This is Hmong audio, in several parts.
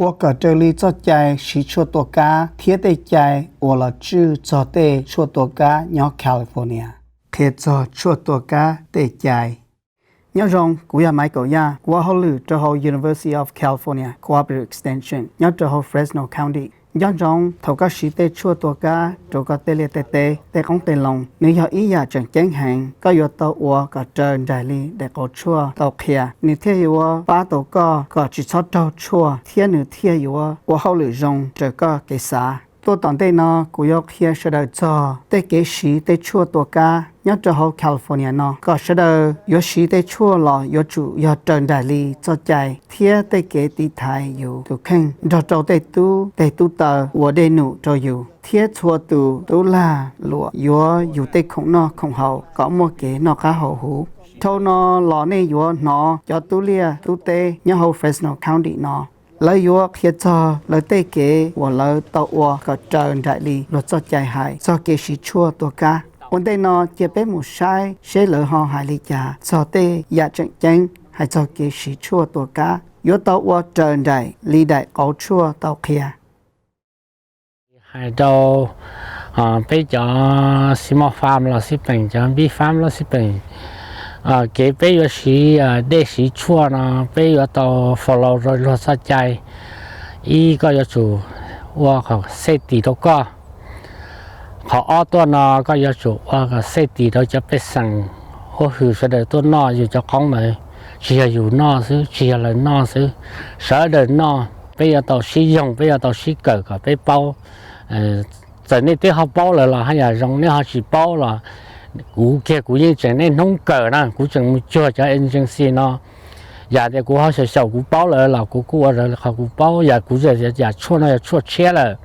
Ua kom raws li txoj cai siv tshuaj tua kab thiab tej cai uas los tswj txog tej tshuaj tua kab nyob California. Qhia txog tshuaj tua kab tej cai. Nyob zoo, kuv yog Maiv Kaum Yaj, kuv ua hauj lwm rau hauv University of California Cooperative Extension nyob rau hauv Fresno County. Nco ntsoov thaum koj siv tej tshuaj tua kab rau koj tej liaj tej teb, tej qoob tej loo, nws yog ib yam tseem ceeb heev. Koj yuav tau ua kom raws nraim li daim qauv tshuaj tau qhia, nws thiaj yuav pab tau koj kom tsis txhob raug tshuaj thiab nws thiaj yuav ua hauj lwm zoo raws koj kev xav. Tuaj tom ntej no kuv yuav qhia sawv daws txog tej kev siv tej tshuaj tua kab nyob rau hauv California no, kom sawv daws yuav siv tej tshuaj los yuav tsum yog raws nraim li txoj cai thiab tej kev tiv thaiv yus tus kheej nrog rau tej tub teg tub taw ua dej num rau yus thiab txhua tus tub lag luam yuav yus tej khoom noj khoom haus kom muaj kev noj qab haus huv. Dhau no los nej yuav hnov cov tub liaj tub teb nyob hauv Fresno County no, lawv yuav qhia txog lawv tej kev uas lawv tau ua kom raws nraim li luag txoj cai hais txog kev siv tshuaj tua kab. Ua ntej no cia peb mus saib seb lawv ho hais li cas txog tej yam tseem ceeb hais txog kev siv tshuaj tua kab. Yuav tau ua raws nraim li daim qauv tshuaj tau qhia. Hais rau peb cov small farm los xij peem, cov big farm los xij peem, kev peb yuav siv dej siv tshuaj no peb yuav tau follow rau luag txoj cai. Ib, koj yuav tsum ua kom safety rau koj. Qhov ob tuaj no koj yuav tsum ua kom safety rau cov pej xeem, ua hwm sawv daws tuaj noj yus cov qoob ntawd. Tsis yog yus noj xwb, tsis yog lawv noj xwb, sawv daws noj. Peb yuav tau sib yoog, peb yuav tau sib kawm kom peb paub. Txawm nej twb ho paub lawm los haj yam zoo, nej ho tsis paub los kuv kiag kuv yeej tseem niaj hnub kawm na, kuv tseem mus cuag cov agency no. Yam tias kuv ho xyaum xyaum kuv paub lawm los kuv kuj ua raws li qhov kuv paub. Yam kuv, yam tshuaj no yog tshuaj tshiab lawm,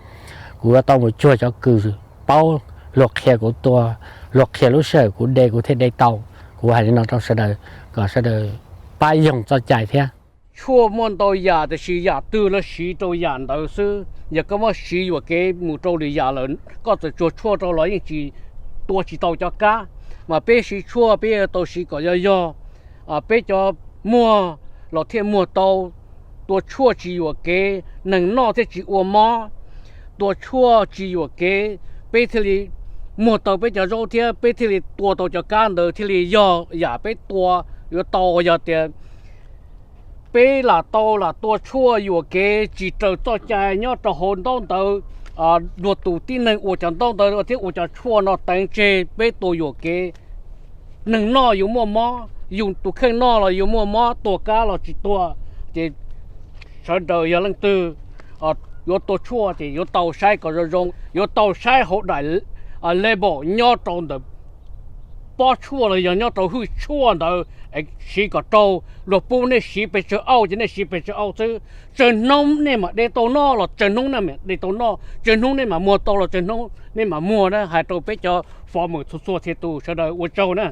kuv yuav tau mus cuag cov kws paub, luag qhia kuv tua, luag qhia lub sij hawm kuv de kuv thiaj de tau. Kuv hais li no rau sawv daws kom sawv daws pab yoog txoj cai thiab. Tshuaj muaj ntau yam tiam sis yam twg lawv siv rau yam ntawd xwb. Yog koj muab siv yuam kev mus rau lwm yam lawm, koj txawm tsuag tshuaj rau los yeej tsis, tua tsis tau cov kab. Mas peb siv tshuaj peb yuav tau siv kom yog yog, peb cov muag los thiaj muag tau. Tua tshuaj tsis yuam kev, neeg noj thiaj tsis ua mob. Tua tshuaj tsis yuam kev, peb thiaj li muag tau peb cov zaub thiab peb thiaj li tua tau cov kab ntawd thiaj li yog yam peb tua. Yuav tau yog tias peb lam tau lam tua tshuaj yuam kev tsis raws txoj cai nyob rau hauv ntaub ntawv, luag tus tib neeg ua cov ntaub ntawv thiab ua cov tshuaj no teev tseg peb tua yuam kev. Neeg noj yuav muaj mob, yus tus kheej noj los yuav muaj mob, tua kab los tsis tuag. Ces sawv daws yog leej twg yuav tua tshuaj ces yuav tau saib kom zoo zoo, yuav tau saib hauv daim label nyob rau ntawm pob tshuaj los yog nyob rau hwj tshuaj ntawd, siv kom raug. Luag pub nej siv pes tsawg auj ces nej siv pes tsawg auj xwb. Tsawg hnub nej mam de tau noj los tsawg hnub nej mam de tau noj, tsawg hnub nej mam muag tau los tsawg hnub nej mam muag na. Hais rau peb cov farmer txhua txhua txhia tus sawv daws ua tsaug na.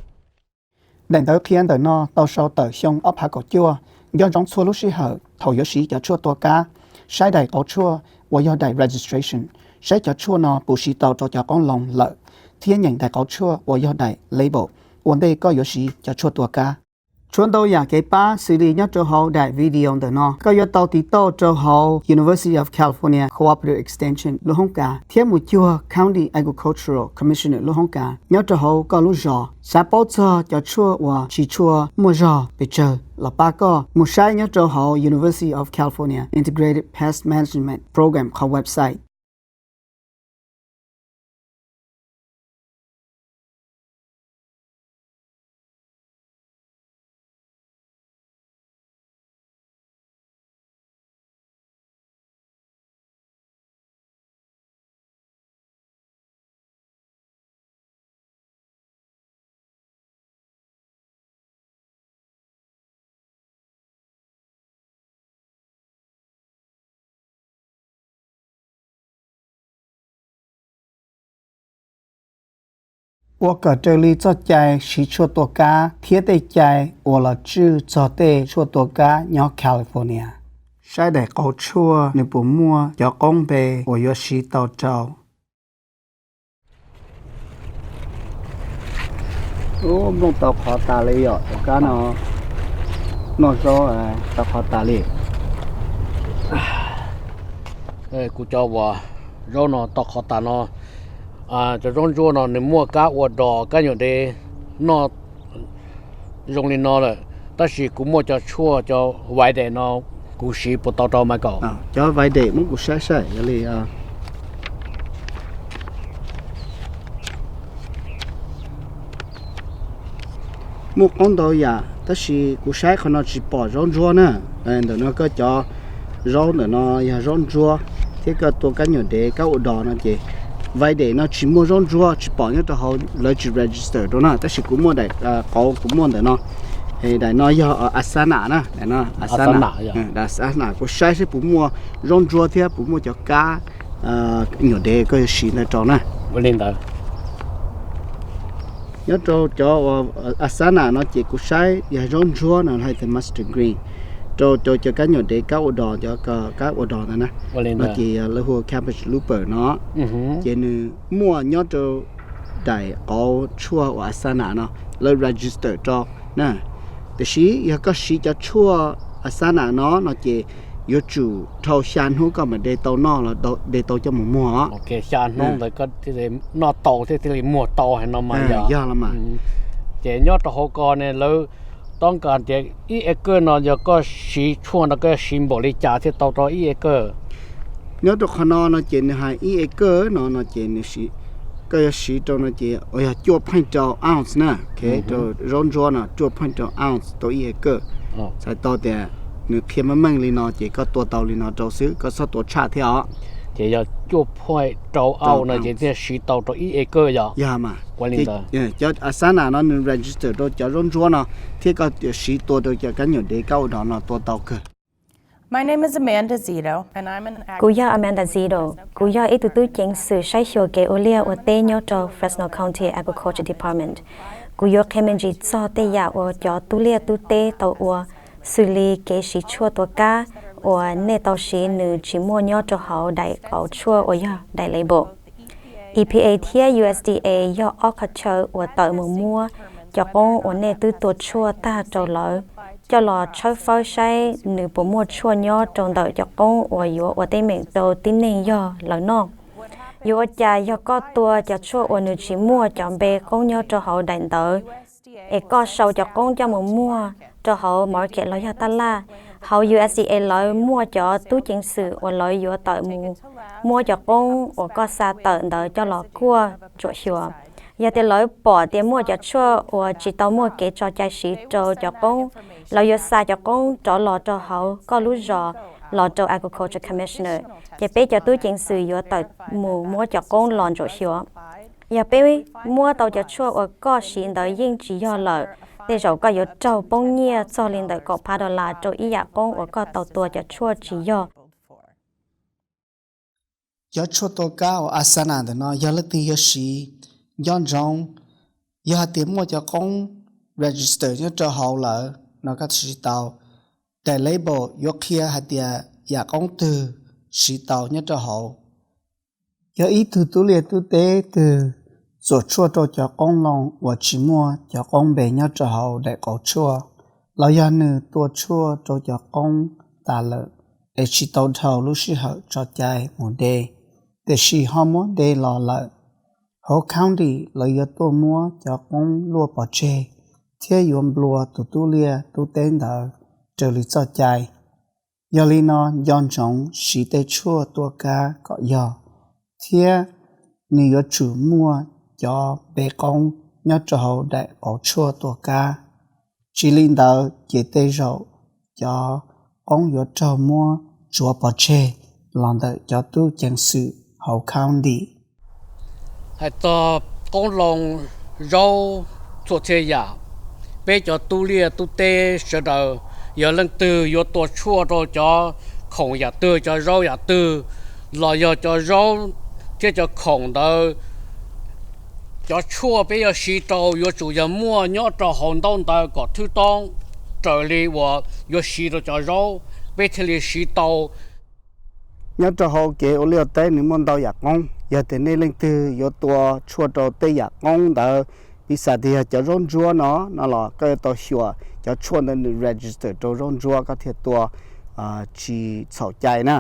Daim ntawv qhia ntawm no tau sau tawm xyoo ob phav kaum cuaj. Nco ntsoov txhua lub sij hawm thaum yuav siv cov tshuaj tua kab, saib daim qauv tshuaj uas yog daim registration, saib cov tshuaj no puas siv tau rau cov qoob loo lawm, thiab nyeem daim qauv tshuaj uas yog daim label ua ntej koj yuav siv cov tshuaj tua kab. Tshuav ntau yam kev pab xws li nyob rau hauv daim video ntawm no, koj yuav tau tiv tauj rau hauv University of California Cooperative Extension lub hoob kas thiab mus cuag County Agricultural Commissioner lub hoob kas nyob rau hauv koj lub zos. Xav paub txog cov tshuaj uas siv tshuaj muaj zog pes tsawg los pab koj mus saib nyob rau hauv University of California Integrated Pest Management Program qhov website. Ua kom raws li txoj cai siv tshuaj tua kab thiab tej cai uas los tswj txog tej tshuaj tua kab nyob California. Saib daim qauv tshuaj nws puas muaj cov qoob npe uas yuav siv tau rau. Ub, nplooj tau qhov tas li yom, tus kab no noj zaub tau qhov tas li. Kuv cov uas zaub no tau qhov tas no, cov zaub ntsuab no nws muaj kab ua dog kab nyuam dev noj zoo li no lawm, tab sis kuv muaj cov tshuaj cov Vaidae no, kuv siv puas tau rau Michael? Cov Vaidae muab kuv saib saib yog li. Muaj qoob ntau yam tab sis kuv saib qhov no tsis pom zaub ntsuab na. Ntawm no koj cov zaub ntawm no yog zaub ntsuab thiab koj tua kab nyuam dev kab ua dog no ces Vaidae no tsis muaj zaub ntsuab tsis pom nyob rau hauv, lawv tsis register rau na, tab sis kuv muaj daim qauv kuv muaj ntawm no. Daim no yog Asana na, Asana, kuv saib seb puas muaj zaub ntsuab thiab puas muaj cov kab nyuam dev koj yuav siv ntawd rau na. Ua li ntawd. Nyob rau cov uas Asana no ces kuv saib yog zaub ntsuab no hais tias mustard green, rau rau cov kab nyuam dev kab ua dog, cov kab ua dog ntawd na, no ces yog lawv hu ua cabbage looper no, ces nws muaj nyob rau daim qauv tshuaj uas Asana no lawv register rau na. Tiam sis yog koj siv cov tshuaj Asana no no ces yuav tsum dhau xya hnub koj mam de tau noj los de tau coj mus muag os. Noj tau thiab thiaj li muag tau hais no mas yog los mas. Ces nyob rau hauv ko ne lawv toob kas tias ib acre no yog koj siv tshuaj no koj yuav siv npaum li cas thiaj tau rau ib acre? Nyob rau qhov no no ces nws hais ib acre no no ces nws, koj yuav siv rau no ces uas yog cuaj point rau ounce na, rau zaub ntsuab no cuaj point rau ounce tau ib acre. Txhais tau tias nws qhia meej meej li no ces koj tua tau li no rau xwb, koj txhob tua tshaj thiab os. Ces yog cuaj point rau ounce no ces thiaj siv tau rau ib acre yog? Yog mas. Cov Asana no nws register rau cov zaub ntsuab no thiab koj siv tua rau cov kab nyuam dev kab ua dog no tua tau kawg. Kuv yog Amanda Zito, kuv yog ib tug tub ceev xwm saib xyuas kev ua liaj ua teb nyob rau Fresno County Agriculture Department. Kuv yuav qhia me ntsis txog tej yam uas cov tub liaj tub teb tau ua, xws li kev siv tshuaj tua kab uas nej tau siv nws tsis muaj nyob rau hauv daim qauv tshuaj uas yog daim label. E P A thiab U S D A yog ob qhov chaw uas tawm mus muab cov qoob uas nej twb tua tshuaj tag rau lawv coj los tshawb fawb saib nws puas muaj tshuaj nyob rau ntawm cov qoob uas yuav ua teeb meem rau tib neeg yog lawv noj. Yuav ua cas yog koj tua cov tshuaj uas nws tsis muaj cov npe qoob nyob rau hauv daim ntawv es koj sau cov qoob coj mus muag rau hauv market los yog taj laj? Hauv U S D A lawv muaj cov tub ceev xwm uas lawv yuav tawm mus muab cov qoob uas koj xa tawm ntawd coj los kuaj ntsuam xyuas. Yog tias lawv pom tias muaj cov tshuaj uas tsis tau muaj kev tso cai siv rau cov qoob, lawv yuav xa cov qoob rov los rau hauv koj lub zos los rau Agriculture Commissioner, ces peb cov tub ceev xwm yuav tawm mus muab cov qoob los ntsuam xyuas. Yog peb muab tau cov tshuaj uas koj siv ntawd yeej tsis yog lawm, tej zaum koj yuav raug poob nyiaj txog li ntawm kaum phav dollar rau ib yam qoob uas koj tau tua cov tshuaj tsis yog. Cov tshuaj tua kab uas Asana ntawm no yog leej twg yuav siv, nco ntsoov, yog hais tias muaj cov qoob register nyob rau hauv lawm no koj siv tau. Daim label yuav qhia hais tias yam qoob twg siv tau nyob rau hauv. Yog ib tug tub liaj tub teb twg txuam tshuaj rau cov qoob loo uas tsis muaj cov qoob npe nyob rau hauv daim qauv tshuaj, los yog nws tua tshuaj rau cov qoob tas lawm es tsis tau dhau lub sij hawm tso cai mus de, tiam sis ho muab de los lawm, hauv county lawv yuav tuaj muab cov qoob luaj pov tseg thiab yuav nplua tus tub liaj tub teb ntawd raws li txoj cai. Yog li no nco ntsoov siv tej tshuaj tua kab kom yog, thiab nws yuav tsum muaj cov npe qoob nyob rau hauv daim qauv tshuaj tua kab. Tsis li ntawd ces tej zaum cov qoob yuav raug muab tsuav pov tseg los ntawm cov tub ceev xwm hauv county. Hais txog qoob loo, zaub, txhua txhia yam, peb cov tub liaj tub teb sawv daws, yog leej twg yuav tua tshuaj rau cov khoom yam twg, cov zaub yam twg, los yog cov zaub thiab cov khoom ntawd, cov tshuaj peb yuav siv rau yuav tsum yog muaj nyob rau hauv ntaub ntawv kom thwj toob raws li uas yuav siv rau cov zaub, peb thiaj li siv tau. Nyob rau hauv kev ua liaj ua teb nws muaj ntau yam qoob, yog tias nej leej twg yuav tua tshuaj rau tej yam qoob ntawd, piv xam tias yog cov zaub ntsuab no no los koj yuav tau xyuas cov tshuaj ntawd nws register rau zaub ntsuab koj thiaj tua tsis txhaum cai na.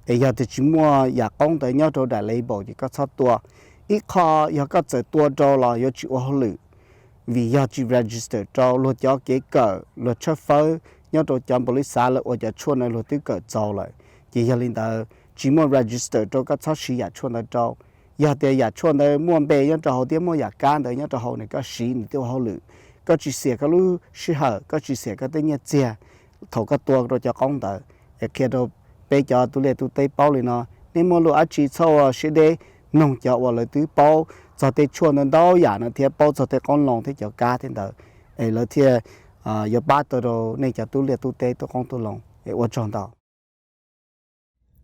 Es yog tias tsis muaj yam qoob ntawd nyob rau daim label ces koj txhob tua. Ib qho, yog koj txawm tua rau los yuav tsis ua hauj lwm, vim yog tsis register rau luag cov kev kawm, luag tshawb fawb nyob rau cov npaum li xav lawv ua cov tshuaj ntawd luag twb kawm txaus lawm. Ces yog li ntawd tsis muaj register rau koj txhob siv yam tshuaj ntawd rau. Yog tias yam tshuaj ntawd muaj npe nyob rau hauv thiab muaj yam kab ntawd nyob rau hauv nws koj siv nws thiaj ua hauj lwm. Koj tsis xiam koj lub sij hawm, koj tsis xiam koj tej nyiaj txiag thaum koj tua rau cov qoob ntawd. Es qhia rau peb cov tub liaj tub teb paub li no, nej muaj lus dab tsi txhob ua siab deb, mloog cov uas lawv twb paub txog tej tshuaj ntawd ntau yam no thiab paub txog tej qoob loo thiab cov kab tej ntawd, es lawv thiaj yuav pab tau rau nej cov tub liaj tub teb tub qoob tub loo. Es ua tsaug ntau.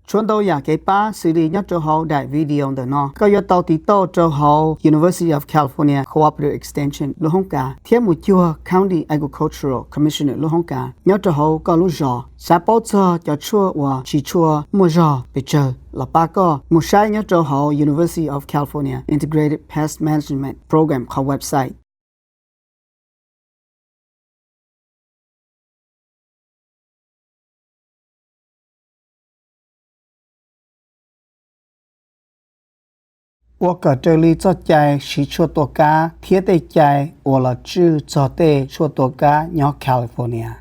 Tshuav ntau yam kev pab xws li nyob rau hauv daim video ntawm no. Koj yuav tau tiv tauj rau hauv University of California Cooperative Extension lub hoob kas thiab mus cuag County Agricultural Commissioner lub hoob kas nyob rau hauv koj lub zos. Xav paub txog cov tshuaj uas tsis tshua muaj zog pes tsawg los pab koj, mus saib nyob rau hauv University of California Integrated Pest Management Program qhov website. Ua kom raws li txoj cai siv tshuaj tua kab thiab tej cai uas los tswj txog tej tshuaj tua kab nyob California.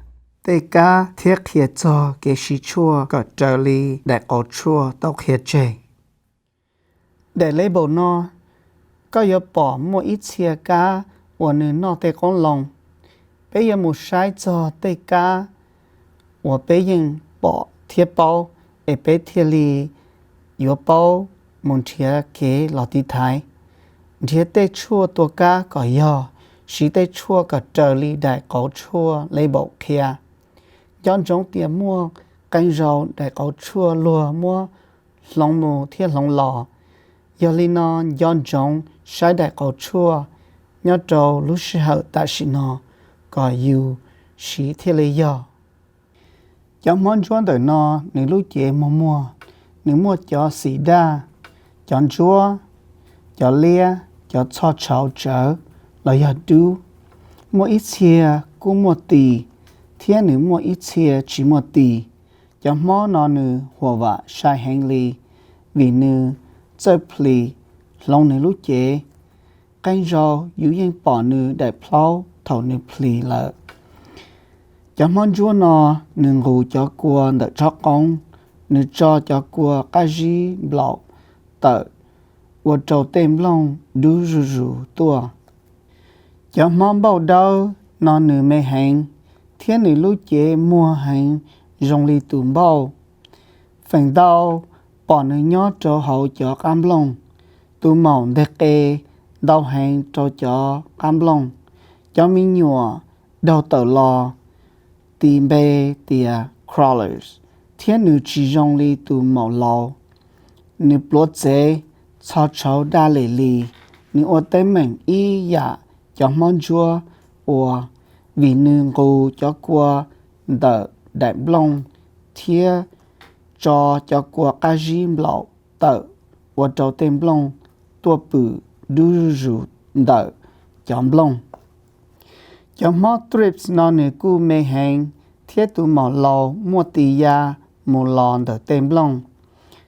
Tej kab thiab qhia txog kev siv tshuaj kom raws li daim qauv tshuaj tau qhia tseg. Daim label no, koj yuav pom muaj ib txhia kab uas nws noj tej qoob loo. Peb yuav mus saib txog tej kab uas peb yeej pom thiab paub, es peb thiaj li yuav paub mus nrhiav kev los tiv thaiv. Nrhiav tej tshuaj tua kab kom yog, siv tej tshuaj kom raws li daim qauv tshuaj label qhia. Nco ntsoov tias muaj qee zaus daim qauv tshuaj luag muab hloov mus thiab hloov los. Yog li no nco ntsoov saib daim qauv tshuaj nyob rau lub sij hawm tam sim no kom yus siv thiaj li yog. Cov hmob ntsuab ntawm no nws lub cev muag muag, nws muaj cov xim daj, cov ntsuab, cov liab, cov txho tshauv tsawv los yog dub. Muaj ib txhia kuj muaj tis, thiab nws muaj ib txhia tsis muaj tis. Cov hmob no nws huam vam sai heev li, vim nws txawj plhis hloov nws lub cev. Qee zaus yus yeej pom nws daim plhaub thaum nws plhis lawm. Cov hmob ntsuab no nws nqus cov kua ntawm tsob qoob, nws tso cov kua qab zib nplaum tawm ua rau tej nplooj dub zuj zus tuaj. Cov hmob npauj dawb no nws me heev, thiab nws lub cev muag heev zoo li tus npauj. Feem ntau pom nws nyob rau hauv cov qab nplooj. Tus maum nteg qe ntau heev rau cov qab nplooj. Cov me nyuam daug tawm los tis npe tias crawlers, thiab nws tsis zoo li tus maum laus. Nws pluav txev, txho tshauv daj lem li. Nws ua teeb meem ib yam cov hmob ntsuab ua, vim nws nqus cov kua ntawm daim nplooj thiab tso cov kua qab zib nplaum tawm ua rau tej nplooj tuaj pwm dub zuj zus ntawm cov nplooj. Cov hmob thrips no nws kuj me heev, thiab tus maum laus muaj tis ya mus los ntawm tej nplooj.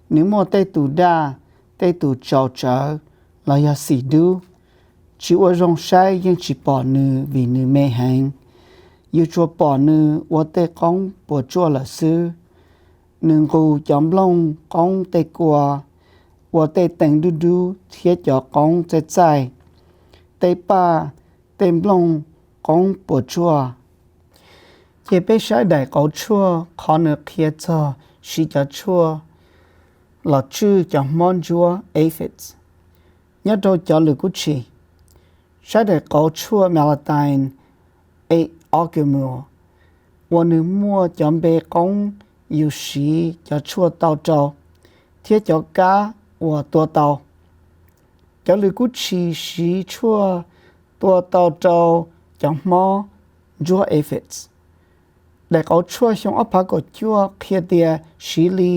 Nws muaj tej tus daj, tej tus tsaus tsawv los yog xim dub. Tsis ua zoo saib yeej tsis pom nws vim nws me heev. Yus tsuas pom nws ua tej qoob puas tsuaj lawm xwb. Nws nqus cov nplooj qoob tej kua, ua tej teev dub dub thiab cov qoob txaij txaij, tej paj, tej nplooj qoob puas tsuaj. Ces peb saib daim qauv tshuaj qhov nws qhia txog siv cov tshuaj los tswj cov hmob ntsuab aphids nyob rau cov lwm kub tshis. Saib daim qauv tshuaj Malatine eight Aquamur uas nws muaj cov npe qoob yus siv cov tshuaj tau rau, thiab cov kab uas tua tau. Cov lwm kub tshis siv tshuaj tua tau rau cov hmob ntsuab aphids. Daim qauv tshuaj xyoo ob phav kaum cuaj qhia tias siv li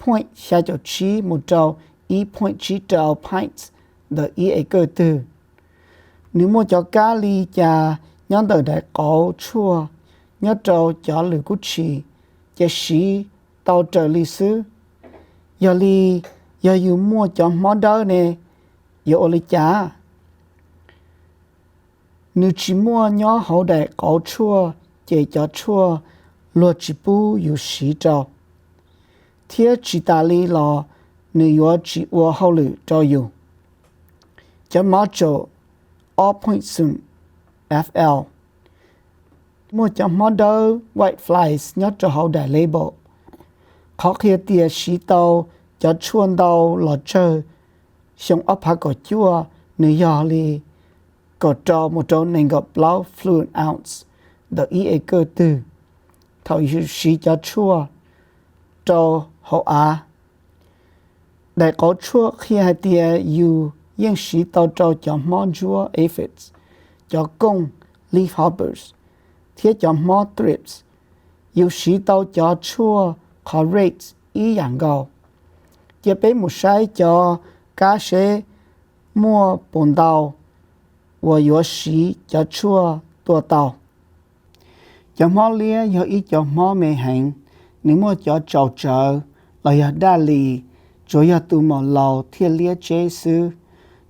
point xya caum tsib mus rau ib point tsib rau pints ntawm ib acre twg. Nws muaj cov kab li cas nyob ntawm daim qauv tshuaj nyob rau cov lwm kub tshis, ces siv tau raws li xwb. Yog li, yog yus muaj cov hmob dawb ne, yuav ua li cas? Nws tsis muaj nyob hauv daim qauv tshuaj, ces cov tshuaj luag tsis pub yus siv rau, thiab tsis tas li los nws yuav tsis ua hauj lwm rau yus. Cov module ob point xoom F L muaj cov hmob dawb whiteflies nyob rau hauv daim label. Qhov qhia tias siv tau cov tshuaj ntau los tsawg xyoo ob phav kaum cuaj, nws yog li kaum rau mus rau nees nkaum plaub fluid ounce ntawm ib acre twg thaum yus siv cov tshuaj rau hauv av. Daim qauv tshuaj qhia hais tias yus yeej siv tau rau cov hmob ntsuab aphids, cov kooj leafhoppers, thiab cov hmob thrips. Yus siv tau cov tshuaj qhov rates ib yam nkaus. Cia peb mus saib cov kab seb muaj puas ntau uas yuav siv cov tshuaj tua tau. Cov hmob liab yog ib cov hmob me heev, nws muaj cov tsaus tsawv los yog daj li, tsuas yog tus maum laus thiaj liab tseb xwb.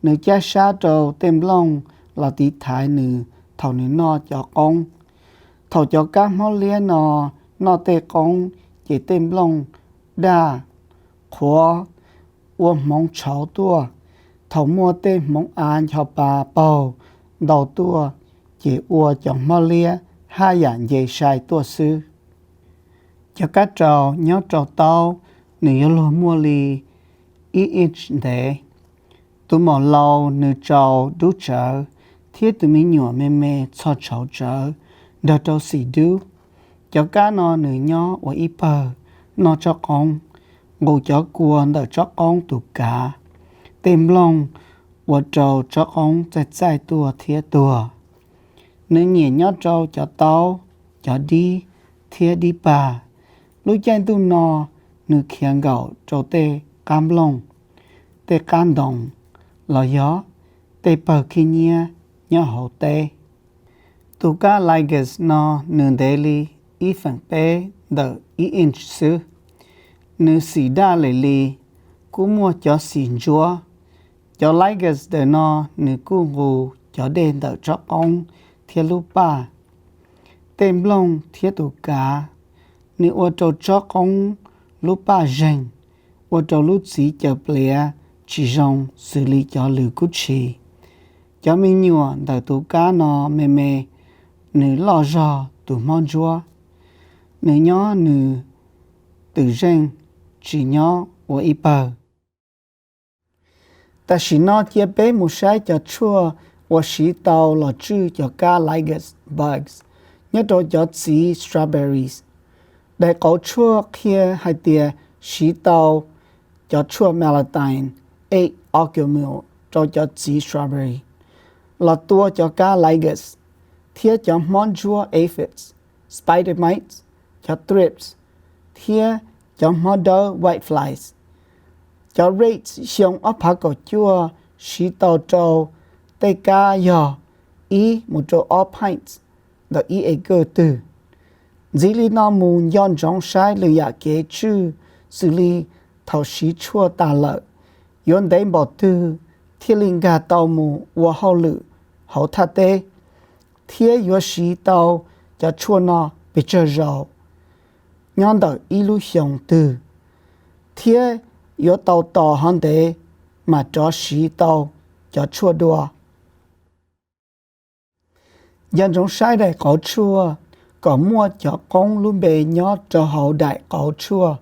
Nws caj sab rau tej nplooj los tiv thaiv nws thaum nws noj cov qoob. Thaum cov kab hmob liab no noj tej qoob ces tej nplooj daj, qhuav, ua hmoov tshauv tuaj. Thaum muaj tej hmoov av ncho pa paug ntau tuaj ces ua cov hmob liab haj yam nce sai tuaj xwb. Cov kab raus nyob rau taub, nws yuav luag muaj li ib inch ntev. Tus maum laus nws tsaus dub tsawv, thiab tus me nyuam me me txhos tshauv tsawv nrog rau xim dub. Cov kab no nws nyob ua ib pawg noj tsob qoob, nqus cov kua ntawm tsob qoob tus kav. Tej nplooj ua rau tsob qoob txaij txaij tuaj thiab tuag. Nws nyiam nyob rau cov taub, cov dib, thiab dib pag. Lub caij ntuj no nws khiav nkaum rau tej qab nplooj, tej qab ntoo, los yog tej pawg khib nyiab nyob hauv teb. Tus kab Lygus no nws ntev li ib feem peb ntawm ib inch xwb. Nws xim daj lem li, kuj muaj cov xim ntsuab. Cov Lygus ntawm no nws kuj nqus cov dej ntawm tsob qoob thiab lub paj, tej nplooj thiab tus kav. Nws ua rau tsob qoob lub paj zeeg, ua rau lub txiv caws pliav tsis zoo xws li cov lws kub tshis. Cov me nyuam ntawm tus kab no me me, nws loj zog tus hmob ntsuab. Nws nyob nws twm zeej, tsis nyob ua ib pawg. Tam sim no cia peb mus saib cov tshuaj uas siv tau los tswj cov kab Lygus bugs nyob rau cov txiv strawberries. Daim qauv tshuaj qhia hais tias siv tau cov tshuaj Malathion eight Aquamil rau cov txiv strawberry los tua cov kab Lygus thiab cov hmob ntsuab aphids, spider mites, cov thrips, thiab cov hmob dawb whiteflies. Cov rates xyoo ob phav kaum cuaj siv tau rau tej kab yog ib mus rau ob pints ntawm ib acre twg. Ntxiv li no mus nco ntsoov saib lwm yam kev tswj xws li thaum siv tshuaj tas lawm, yuav ntev npaum twg thiaj li nkag tau mus ua hauj lwm hauv thaj teb, thiab yuav siv tau cov tshuaj no pes tsawg zaus nyob ntawm ib lub xyoos twg, thiab yuav tau tos hov ntev mam rov siv tau cov tshuaj dua. Nco ntsoov saib daim qauv tshuaj kom muaj cov qoob lub npe nyob rau hauv daim qauv tshuaj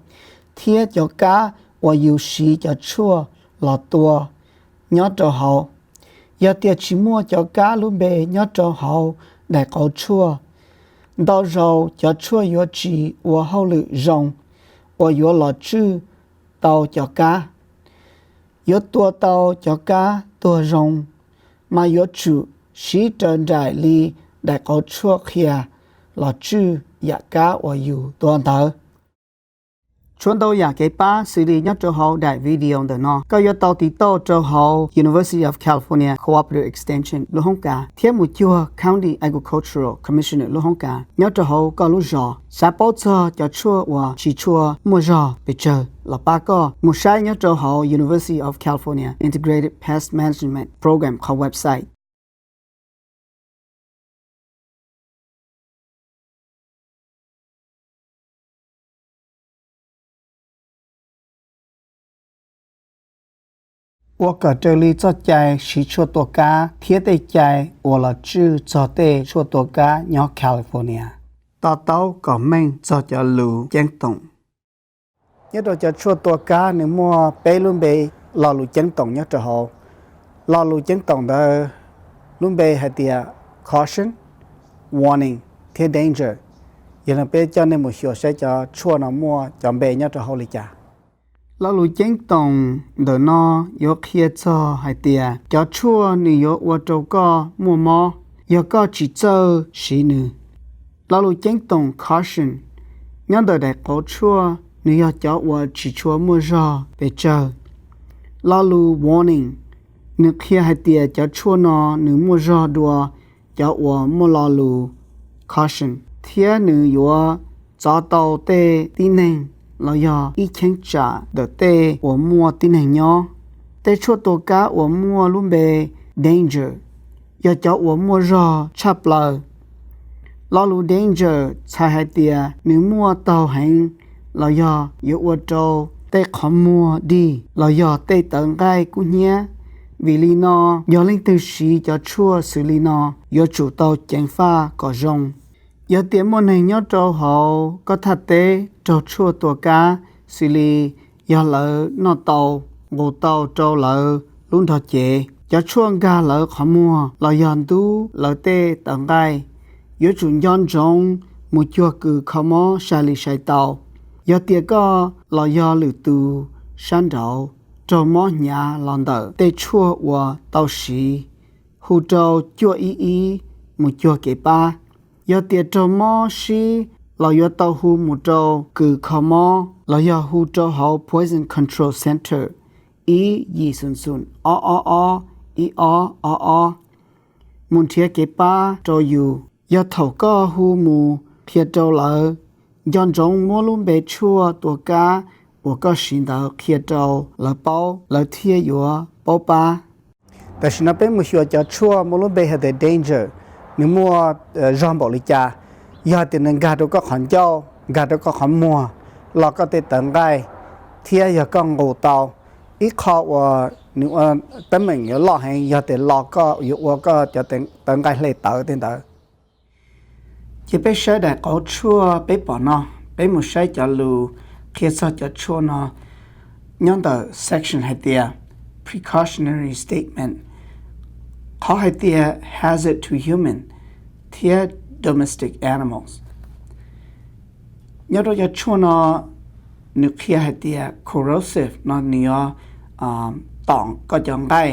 thiab cov kab uas yus siv cov tshuaj los tua nyob rau hauv. Yog tias tsis muaj cov kab lub npe nyob rau hauv daim qauv tshuaj, ntau zaus cov tshuaj yuav tsis ua hauj lwm zoo uas yuav los tswj tau cov kab. Yuav tua tau cov kab tuag zoo, mas yuav tsum siv raws nraim li daim qauv tshuaj qhia los tswj yam kab uas yus tua ntawd. Tshuav ntau yam kev pab xws li nyob rau hauv daim video ntawm no, koj yuav tau tiv tauj rau hauv University of California Cooperative Extension lub hoob kas thiab mus cuag County Agricultural Commissioner lub hoob kas nyob rau hauv koj lub zos. Xav paub txog cov tshuaj uas tsis tshua muaj zog pes tsawg los pab koj mus saib nyob rau hauv University of California Integrated Pest Management Program qhov website. Ua kom raws li txoj cai siv tshuaj tua kab thiab tej cai uas los tswj txog tej tshuaj tua kab nyob California. To taub kom meej txog cov lus ceeb toom. Nyob rau cov tshuaj tua kab nws muaj peb lub npe lo lus ceeb toom nyob rau hauv. Lo lus ceeb toom ntawd lub npe hais tias caution, warning thiab danger. Yog li peb coj nej mus xyuas saib cov tshuaj no muaj cov npe nyob rau hauv li cas. Lo lus ceeb toom ntawm no yuav qhia txog hais tias cov tshuaj nws yuav ua rau koj muaj mob yog koj tsis txawj siv nws. Lo lus ceeb toom caution nyob ntawm daim qauv tshuaj nws yog cov uas tsis tshua muaj zog pes tsawg. Lo lus warning nws qhia hais tias cov tshuaj no nws muaj zog dua cov uas muaj lo lus caution thiab nws yuav txov tau tej tib neeg los yog ib cheeb tsam ntawm tej uas muaj tib neeg nyob. Tej tshuaj tua kab uas muaj lub npe danger yog cov uas muaj zog tshaj plaws. Lo lus danger txhais hais tias nws muaj taug heev los yog yuav ua rau tej qhov muag dig los yog tej tawv nqaij kub hnyiab. Vim li no, yog leej twg siv cov tshuaj xws li no yuav tsum tau ceev faj kom zoo. Yog tias muaj neeg nyob rau hauv koj thaj teb raug tshuaj tua kab xws li yog lawv noj tau, nqus tau rau lawv lub nrog cev, cov tshuaj nkag lawv qhov muag los yog ntub lawv tej tawv nqaij, yuav tsum nco ntsoov mus cuag kws kho mob sai li sai tau. Yog tias koj los yog lwm tus sab nraud raug mob hnyav los ntawm tej tshuaj uas tau siv, hu rau cuaj ib ib mus cuag kev pab. Yog tias raug mob sib los yuav tau hu mus rau kws kho mob los yog hu rau hauv Poison Control Center ib yim xoom xoom ob ob ob ib ob ob ob mus nrhiav kev pab rau yus. Yog thaum koj hu mus qhia rau lawv, nco ntsoov muab lub npe tshuaj tua kab uas koj siv ntawd qhia rau lawv paub, lawv thiaj yuav paub pab. Tam sim no peb mus xyuas cov tshuaj muaj lub npe hais tias danger, nws muaj zog npaum li cas. Yog tias nws nkag rau koj qhov ncauj, nkag rau koj qhov muag, lo koj tej tawv nqaij, thiab yog koj nqus tau, ib qho uas nws ua teeb meem yuav loj heev yog tias lo koj yuav ua koj cov tawv nqaij hle tawv tej ntawd. Ces peb saib daim qauv tshuaj peb pom no, peb mus saib cov lus qhia txog cov tshuaj no nyob ntawm section hais tias precautionary statement, qhov hais tias hazard to human thiab domestic animals. Nyob rau cov tshuaj no nws qhia hais tias corrosive no nws yuav tom koj cov nqaij,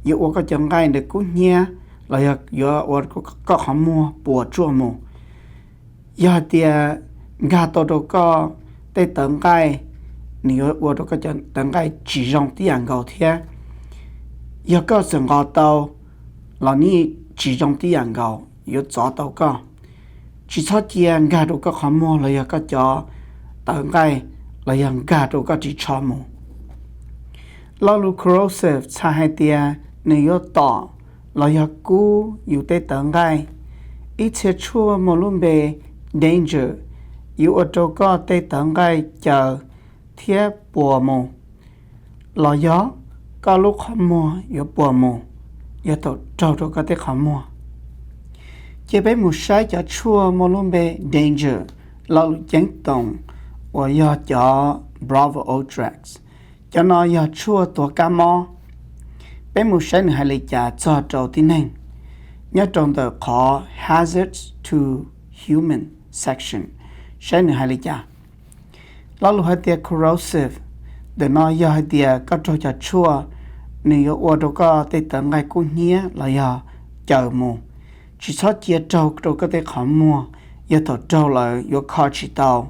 yuav ua koj cov nqaij ntawd kub hnyiab los yog yuav ua koj qhov muag puas tsuaj mus. Yog hais tias nkag tau rau koj tej tawv nqaij, nws yuav ua rau koj cov tawv nqaij tsis zoo tib yam nkaus thiab. Yog koj txawm nqos tau los nws tsis zoo tib yam nkaus, yuav txov tau koj. Tsis txhob cia nkag rau koj qhov muag los yog koj cov tawv nqaij los yog nkag rau koj ris tsho mus. Lo lus corrosive txhais hais tias nws yuav tom los yog kub yus tej tawv nqaij. Ib txhia tshuaj muaj lub npe danger yuav ua rau koj tej tawv nqaij caws thiab puas mus, los yog koj lub qhov muag yuav puas mus yog thaum raug rau koj tej qhov muag. Ces peb mus saib cov tshuaj muaj lub npe danger, lo lus ceeb toom uas yog cov Bravo Ultrax. Cov no yog tshuaj tuav kab mob. Peb mus saib nws hais li cas txog rau tib neeg nyob rau ntawm qhov hazards to human section, saib nws hais li cas. Lo lus hais tias corrosive, ntawm no yog hais tias koj raug cov tshuaj, nws yuav ua rau koj tej tawv nqaij kub hnyiab los yog caws mus. Tsis txhob cia raug rau koj tej qhov muag, yog thaum raug lawm yuav kho tsis tau,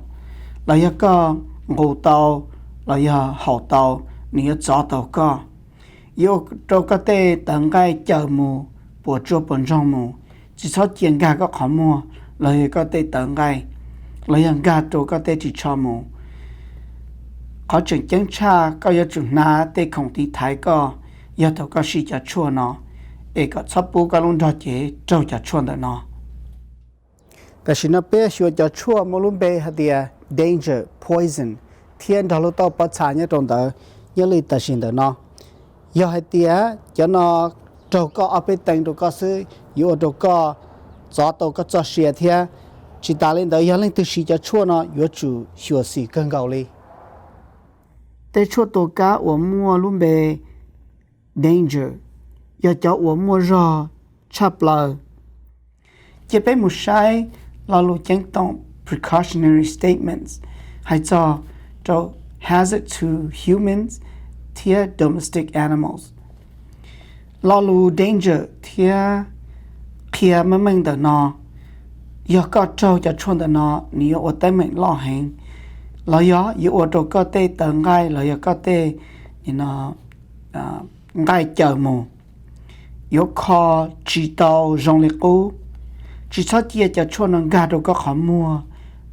los yog koj nqus tau los yog haum tau, nws yuav txov tau koj. Yuav ua rau koj tej tawv nqaij cawm mus, puas tsuaj puas ntsoog mus. Tsis txhob cia nkag koj qhov muag los yog koj tej tawv nqaij, los yog nkag rau koj tej ris tsho mus. Qhov tseem ceeb tshaj, koj yuav tsum hnav tej khoom tiv thaiv koj yog thaum koj siv cov tshuaj no, es kom txhob pub koj lub nrog cev raug cov tshuaj ntawm no. Tam sim no peb xyuas cov tshuaj muaj lub npe hais tias danger, poison, thiab nrog lub taub pob txha nyob rau ntawd, nyob li tam sim ntawm no. Yog hais tias cov no raug koj ob peb tee rau koj xwb, yuav ua rau koj txov tau koj txoj sia thiab. Tsis tas li ntawd, yog leej twg siv cov tshuaj no yuav tsum xyuam xim kawg nkaus li. Tej tshuaj tua kab uas muaj lub npe danger yog cov uas muaj zog tshaj plaws. Cia peb mus saib lo lus ceeb toom, precautionary statements, hais txog rau hazard to humans thiab domestic animals. Lo lus danger thiab qhia meej meej ntawm no, yog koj raug cov tshuaj ntawm no, nws yuav ua teeb meem loj heev, los yog yuav ua rau koj tej tawv nqaij los yog koj tej nqaij cawm mus, yuav kho tsis tau zoo li qub. Tsis txhob cia cov tshuaj no nkag rau koj qhov muag,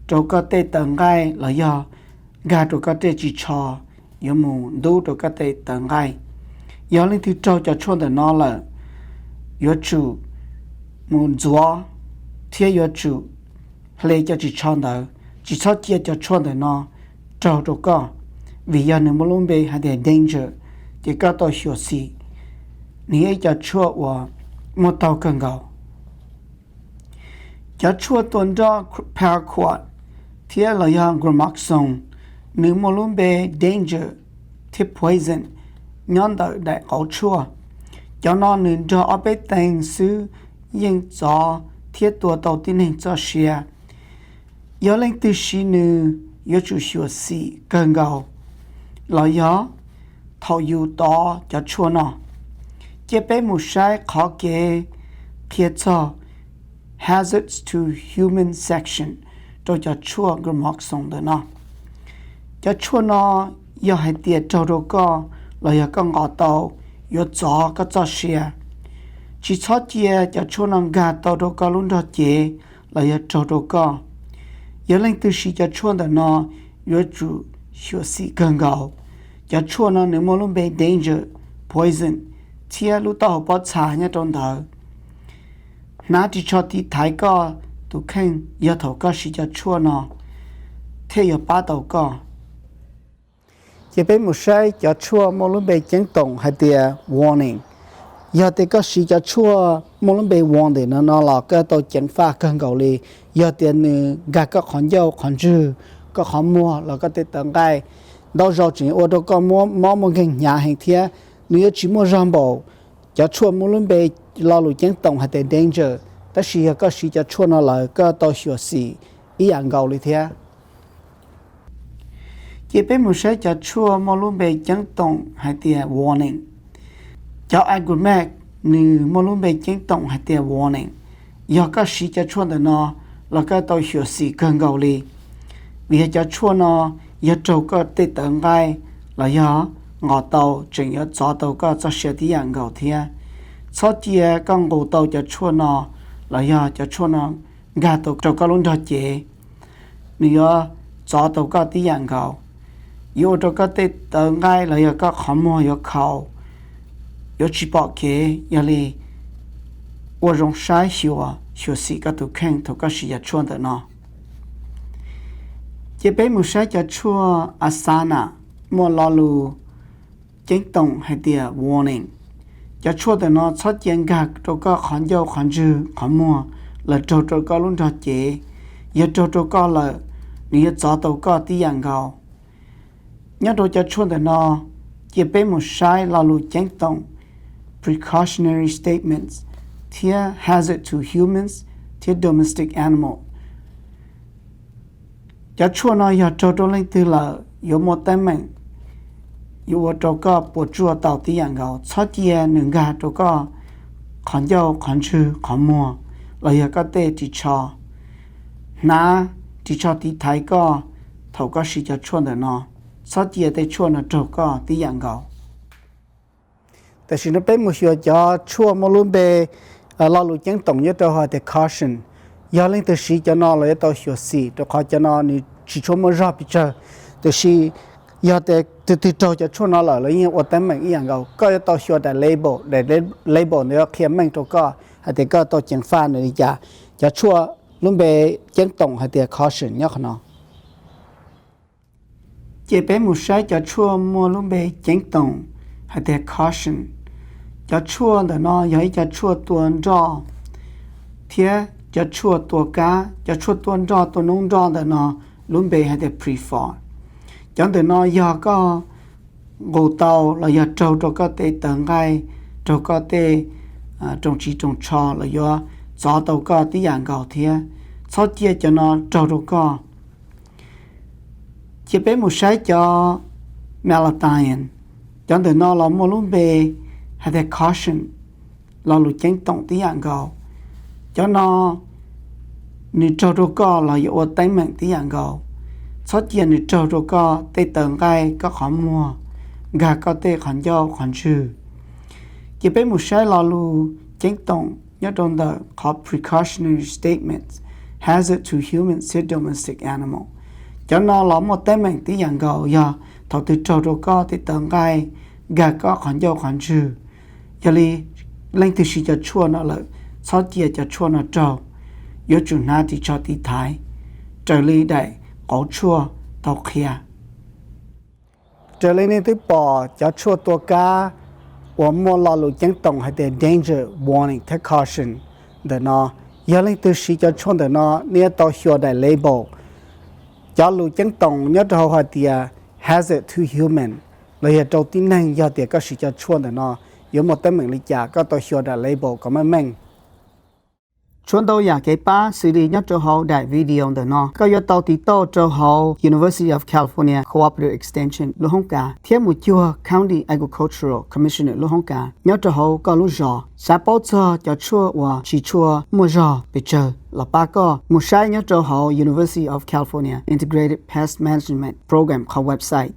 rau koj tej tawv nqaij los yog nkag rau koj tej ris tsho, yuav mus ntub rau koj tej tawv nqaij. Yog leej twg raug cov tshuaj ntawm no lawm, yuav tsum mus ntxuav thiab yuav tsum hle cov ris tsho ntawd. Tsis txhob cia cov tshuaj ntawm no raug rau koj, vim yog nws muaj lub npe hais tias danger, ces koj tau xyuam xim. Nws yog ib cov tshuaj uas muaj taug kawg nkaus. Cov tshuaj tua nroj paraquat thiab los yog gramoxone, nws muaj lub npe danger thiab poison nyob ntawm daim qauv tshuaj. Cov no nws nrog ob peb tee xwb yeej txov thiab tua tau tib neeg txoj sia. Yog leej twg siv nws yuav tsum xyuam xim kawg nkaus, los yog thaum yus tov cov tshuaj no. Cia peb mus saib qhov kev qhia txog hazards to human section rau cov tshuaj gramoxone ntawm no. Cov tshuaj no yog hais tias raug rau koj los yog koj nqos tau, yuav txov koj txoj sia. Tsis txhob cia cov tshuaj no nkag tau rau koj lub nrog cev los yog raug rau koj. Yog leej twg siv cov tshuaj ntawm no yuav tsum xyuam xim kawg nkaus. Cov tshuaj no nws muaj lub npe danger, poison thiab lub taub hau pob txha nyob rau ntawd. Hnav ris tsho tiv thaiv koj tus kheej yog thaum koj siv cov tshuaj no thiaj yuav pab tau koj. Ces peb mus saib cov tshuaj muaj lub npe ceeb toom hais tias warning. Yog tias koj siv cov tshuaj muaj lub npe warning no no los koj tau ceev faj kawg nkaus li. Yog tias nws nkag koj qhov ncauj qhov ntswg, koj qhov muag los koj tej tawv nqaij, ntau zaus tseem ua rau koj mob muaj nkeeg hnyav heev thiab. Nws yuav tsis muaj zog npaum cov tshuaj muaj lub npe lo lus ceeb toom hais tias danger, tab sis yog koj siv cov tshuaj no lawm koj tau xyuam xim ib yam nkaus li thiab. Ces peb mus saib cov tshuaj muaj lub npe ceeb toom hais tias warning. Cov Agromex nws muaj lub npe ceeb toom hais tias warning. Yog koj siv cov tshuaj ntawm no los koj tau xyuam xim kawg nkaus li, vim yog cov tshuaj no yog raug koj tej tawv nqaij los yog nqos tau tseem yuav txov tau koj txoj sia tib yam nkaus thiab. Txhob cia koj nqus tau cov tshuaj no los yog cov tshuaj no nkag tau rau koj lub nrog cev, nws yuav txov tau koj tib yam nkaus. Yuav ua rau koj tej tawv nqaij los yog koj qhov muag yuav khaus, yuav tsis pom kev. Yog li ua zoo saib xyuas, xyuam xim koj tus kheej thaum koj siv cov tshuaj ntawm no. Ces peb mus saib cov tshuaj Asana muaj lo lus ceeb toom hais tias warning. Cov tshuaj ntawm no txhob cia nkag rau koj qhov ncauj qhov ntswg qhov muag los raug rau koj lub nrog cev. Yog raug rau koj lawm, nws yuav txov tau koj tib yam nkaus. Nyob rau cov tshuaj ntawm no, cia peb mus saib lo lus ceeb toom, precautionary statements, thiab hazard to humans thiab domestic animal. Cov tshuaj no yog raug rau leej twg lawm yuav muaj teeb meem, yuav ua rau koj puas tsuaj tau tib yam nkaus. Txhob cia nws nkag rau koj qhov ncauj qhov ntswg qhov muag los yog koj tej ris tsho. Hnav ris tsho tiv thaiv koj thaum koj siv cov tshuaj ntawm no. Txhob cia tej tshuaj no raug koj tib yam nkaus. Tam sim no peb mus xyuas cov tshuaj muaj lub npe, lo lus ceeb toom nyob rau hauv hais tias caution. Yog leej twg siv cov no los yuav tau xyuas xim, rau qhov cov no nws tsis tshua muaj zog pes tsawg. Tiam sis yog tias tus twg raug cov tshuaj no lawm, lawv yeej ua teeb meem ib yam nkaus. Koj yuav tau xyuas daim label, daim label ntawd yuav qhia meej rau koj hais tias koj tau ceev faj nws li cas. Cov tshuaj lub npe ceeb toom hais tias caution nyob qhov no. Ces peb mus saib cov tshuaj muaj lub npe ceeb toom hais tias caution. Cov tshuaj ntawm no yog ib co tshuaj tua nroj thiab cov tshuaj tua kab. Cov tshuaj tua nroj tua noob nroj ntawm no lub npe hais tias Prefor. Cov ntawm no yog koj nqus tau los yog raug rau koj tej tawv nqaij, raug koj tej rooj tsiv rooj tsho los yuav txov tau koj tib yam nkaus thiab. Txhob cia cov no raug rau koj. Cia peb mus saib cov Malathion. Cov ntawm no los muaj lub npe hais tias caution, lo lus ceeb toom tib yam nkaus. Cov no nws raug rau koj los yuav ua teeb meem tib yam nkaus. Txhob cia nws raug rau koj tej tawv nqaij, koj qhov muag, nkag koj tej qhov ncauj qhov ntswg. Cia peb mus saib lo lus ceeb toom nyob rau ntawm qhov precautionary statements, hazard to humans thiab domestic animal. Cov no los muaj teeb meem tib yam nkaus, yog thaum twg raug rau koj tej tawv nqaij, nkag koj qhov ncauj qhov ntswg. Yog li leej twg siv cov tshuaj no lawm, txhob cia cov tshuaj no raug, yuav tsum hnav ris tsho tiv thaiv raws li daim qauv tshuaj tau qhia. Raws li nej twb pom cov tshuaj tua kab uas muaj lo lus ceeb toom hais tias danger warning thiab caution ntawm no, yog leej twg siv cov tshuaj ntawm no nej yuav tau xyuas daim label. Cov lus ceeb toom nyob rau hauv hais tias hazard to human los yog rau tib neeg, yog tias koj siv cov tshuaj ntawm no yuav muaj teeb meem li cas, koj tau xyuas daim label kom meej meej. Tshuav ntau yam kev pab xws li nyob rau hauv daim video ntawm no. Koj yuav tau tiv tauj rau hauv University of California Cooperative Extension lub hoob kas thiab mus cuag County Agricultural Commissioner lub hoob kas nyob rau hauv koj lub zos. Xav paub txog cov tshuaj uas tsis tshua muaj zog pes tsawg los pab koj mus saib nyob rau hauv University of California Integrated Pest Management Program qhov website.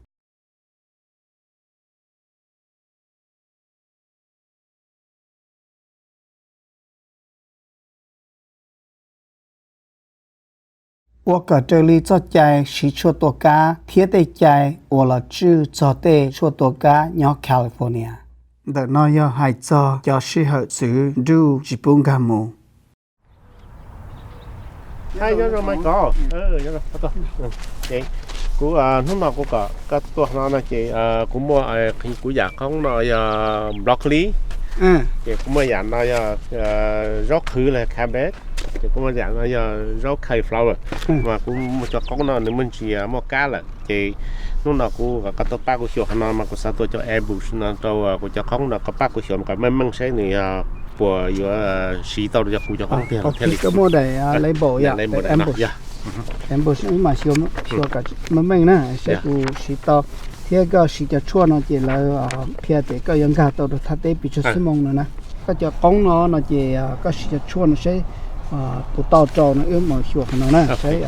Ua kom raws li txoj cai siv tshuaj tua kab thiab tej cai uas los tswj txog tej tshuaj tua kab nyob California. Ntawm no yog hais txog cov sij hawm txwv nruj tsis pub nkag mus. Kuv hnub no kuv kom koj tuaj no no ces kuv muaj, kuv yam qoob no yog broccoli, ces kuv muaj yam no yog zaub qhwv los cabbage, ces kuv muaj yam no yog zaub cauliflower. Mas kuv muaj cov qoob no nws muaj ntsis muaj kab lawm ces hnub no kuv kom koj tuaj pab kuv xyuas qhov no mas kuv xav tua cov ambush no rau kuv cov qoob no, koj pab kuv xyuas kom meej meej saib nws puas yuav siv tau rau cov kuv cov qoob tiag los thiaj li. Koj muaj daim label yom, daim ambush, ambush mas xyuas, xyuas kom meej meej na saib kuv siv tau. Thiab koj siv cov tshuaj no ces lawv qhia tias koj yuav nkag tau rau thaj teb pes tsawg xuab moos no na. Koj cov qoob no no ces koj siv cov tshuaj no saib puas tau rau no, wb mus xyuas qhov no na saib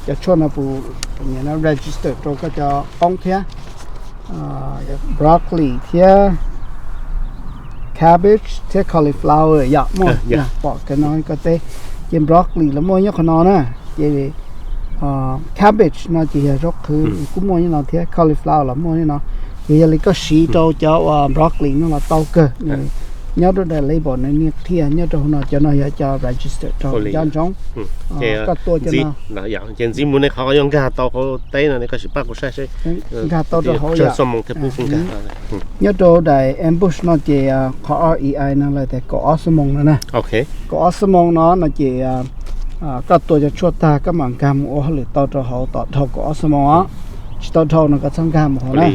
cov tshuaj no puas register rau koj cov qoob thiab. Broccoli thiab cabbage thiab cauliflower yom, muaj pom kawg no koj teb. Ces broccoli los muaj nyob qhov no na, ces cabbage no ces yog zaub qhwv kuj muaj nyob no thiab, cauliflower los muaj nyob no. Ces yog li koj siv rau cov uas broccoli no los tau kawg, nws nyob rau daim label nws niaj qhia nyob rau hauv no, cov no yog cov register rau cov ntsoov. Koj tua cov no ces ntxiv mus nej qhov yuav nkag tau hauv teb no, koj sim pab kuv saib seb nkag tau rau hauv yom. Nyob rau daim ambush no ces qhov R E I no lawv tias kaum ob xuab moos no na. Kaum ob xuab moos no no ces koj tua cov tshuaj tag koj mam nkag mus ua hauj lwm tau rau hauv tom dhau kaum ob xuab moos os. Tsis tau dhau no koj txhob nkag mus hauv na.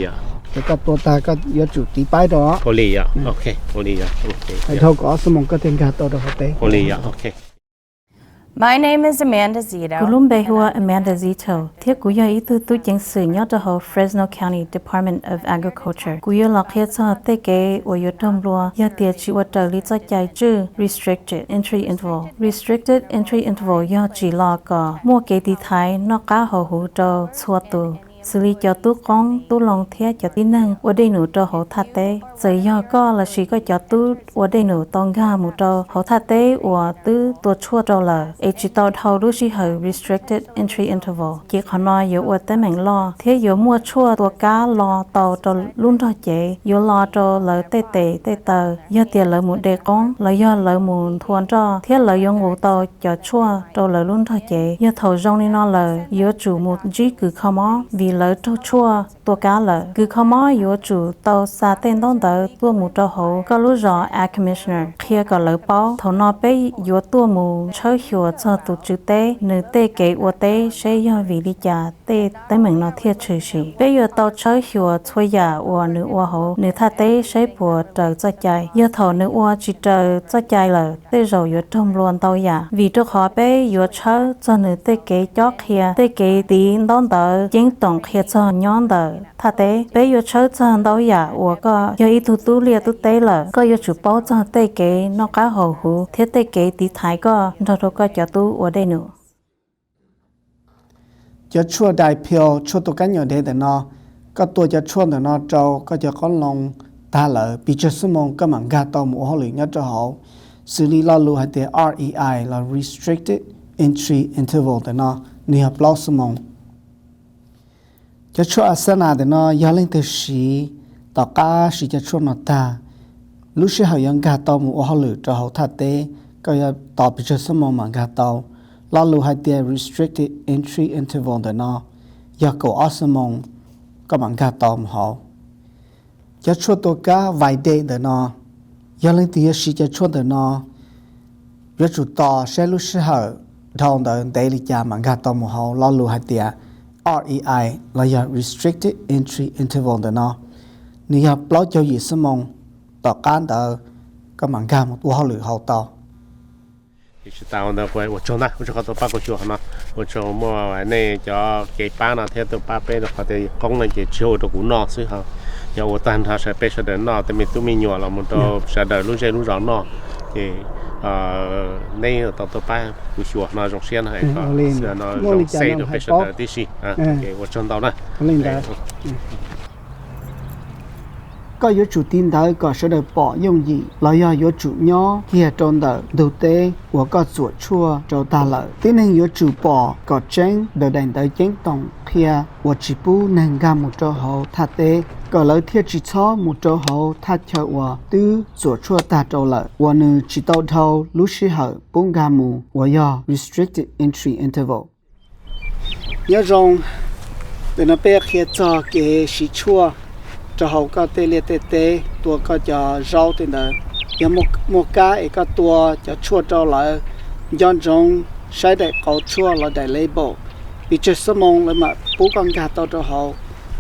Ces koj tua tag koj yuav tsum tiv paib rau os. Dhau kaum ob xuab moos koj thiaj nkag tau rau hauv teb. My name is Amanda Zito. Kuv lub npe hu ua Amanda Zito, thiab kuv yog ib tug tub ceev xwm nyob rau hauv Fresno County Department of Agriculture. Kuv yuav los qhia txog tej kev uas yuav raug nplua yog tias tsis ua raws li txoj cai tswj Restricted Entry Interval. Restricted Entry Interval yog tsim los kom muaj kev tiv thaiv noj qab haus huv rau txhua tus, xws li cov tub qoob tub loo thiab cov tib neeg ua dej num rau hauv thaj teb. Txawm yog koj lossis koj cov tub ua dej num tau nkag mus rau hauv thaj teb uas twb tua tshuaj rau lawm es tsis tau dhau lub sij hawm Restricted Entry Interval, ces qhov no yuav ua teeb meem loj thiab yuav muaj tshuaj tua kab los tau rau lub nrog cev, yuav los rau lawv tej tes tej taw yog tias lawv mus de qoob los yog lawv mus nthua nroj, thiab lawv yuav nqus tau cov tshuaj rau lawv lub nrog cev. Yog thaum zoo li no lawm, yuav tsum mus ntsib kws kho mob vim lawv raug tshuaj tua kab lawm. Kws kho mob yuav tsum tau xa tej ntaub ntawv tuaj mus rau hauv koj lub zos Ag Commissioner qhia kom lawv paub. Thaum no peb yuav tuaj mus tshawb xyuas txog tus tswv teb nws tej kev ua teb seb yog vim li cas tej teeb meem no thiaj tshwm sim. Peb yuav tau tshawb xyuas txhua yam uas nws ua hauv nws thaj teb seb puas raws txoj cai. Yog thaum nws ua tsis raws txoj cai lawm, tej zaum yuav raug nplua ntau yam, vim rau qhov peb yuav tshawb txog nws tej kev cob qhia, tej kev tiv ntaub ntawv ceeb toom qhia txog nyob ntawm thaj teb. Peb yuav tshawb txog ntau yam uas koj yog ib tug tub liaj tub teb lawm, koj yuav tsum paub txog tej kev noj qab haus huv thiab tej kev tiv thaiv koj nrog rau koj cov tub ua dej num. Cov tshuaj Dipel, tshuaj tua kab nyuam dev ntawm no, koj tua cov tshuaj ntawm no rau koj cov qoob loo tag lawm, pes tsawg xuab moos koj mam nkag tau mus ua hauj lwm nyob rau hauv. Xws li lo lus hais tias R E I los Restricted Entry Interval ntawm no, nws yog plaub xuab moos. Cov tshuaj Asana ntawm no yog leej twg siv tom qab siv cov tshuaj no tag, lub sij hawm yuav nkag tau mus ua hauj lwm rau hauv thaj teb, koj yuav tos pes tsawg xuab moos mam nkag tau. Lo lus hais tias Restricted Entry Interval ntawm no yog kaum ob xuab moos koj mam nkag tau mus hauv. Cov tshuaj tua kab vais dej ntawm no, yog leej twg yuav siv cov tshuaj ntawm no, yuav tsum tos saib lub sij hawm dhau ntawd ntev li cas mam nkag tau mus hauv lo lus hais tias R E I los yog Restricted Entry Interval ntawm no, nws yog plaub caug yim xuab moos, tom qab ntawd koj mam nkag mus ua hauj lwm hauv tau. Tsis tas ntawd, ua tsaug ntag, ua tsaug qhov tuaj pab kuv xyuas qhov no, ua tsaug muaj nej cov kev pab no thiab tuaj pab peb rau qhov tias qoob no ces tsis yog ua rau kuv noj xwb ho, yog ua tag nrho peb sawv daws noj, tej me tub me nyuam los mus rau sawv daws lub zej lub zos noj. Ces neb tau tuaj pab kuv xyuas no zoo siab no, no zoo xej rau peb sawv daws tib si. Ua tsaug ntau na. Koj yuav tsum tiv ntawv kom sawv daws pom yooj yim los yog yuav tsum nyob kiag rau ntawm ntug teb uas koj txuam tshuaj rau tag lawm. Tib neeg yuav tsum pom kom tseeb daim ntawv ceeb toom qhia uas tsis pub neeg nkag mus rau hauv thaj teb, kom lawv thiaj tsis txhob mus rau hauv thaj chaw uas twb txuam tshuaj tag rau lawm uas nws tsis tau dhau lub sij hawm pub nkag mus uas yog Restricted Entry Interval. Nyob zoo, ntawm no peb qhia txog kev siv tshuaj rau hauv koj tej liaj tej teb, tua koj cov zaub tej ntawd. Yog muaj kab es koj tua cov tshuaj rau lawm, nco ntsoov saib daim qauv tshuaj los daim label, pes tsawg xuab moos lawv mam pub koj nkag tau rau hauv.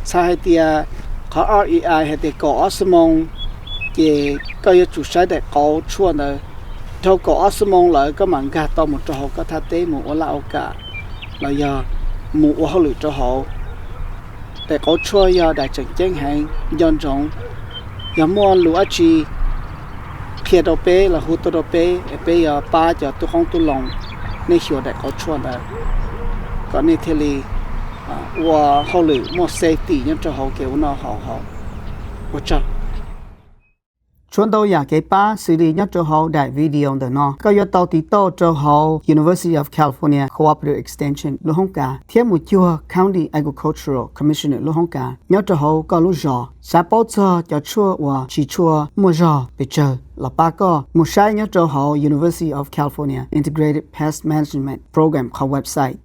Txhais hais tias qhov R E I hais tias kaum ob xuab moos, ces koj yuav tsum saib daim qauv tshuaj ntawd. Dhau kaum ob xuab moos lawm koj mam nkag tau mus rau hauv koj thaj teb mus ua laj ua kam los yog mus ua hauj lwm rau hauv. Daim qauv tshuaj yog daim tseem ceeb heev, nco ntsoov. Yog muaj lus dab tsi qhia rau peb los hu tuaj rau peb, peb yuav pab cov tub qoob tub loo nej xyuas daim qauv tshuaj ntawd kom nej thiaj li ua hauj lwm muaj safety nyob rau hauv kev ua noj haus. Ua tsaug. Tshuav ntau yam kev pab xws li nyob rau hauv daim video ntawm no, koj yuav tau tiv tauj rau hauv University of California Cooperative Extension lub hoob kas thiab mus cuag County Agricultural Commissioner lub hoob kas nyob rau hauv koj lub zos. Xav paub txog cov tshuaj uas siv tshuaj muaj zog pes tsawg los pab koj mus saib nyob rau hauv University of California Integrated Pest Management Program qhov website.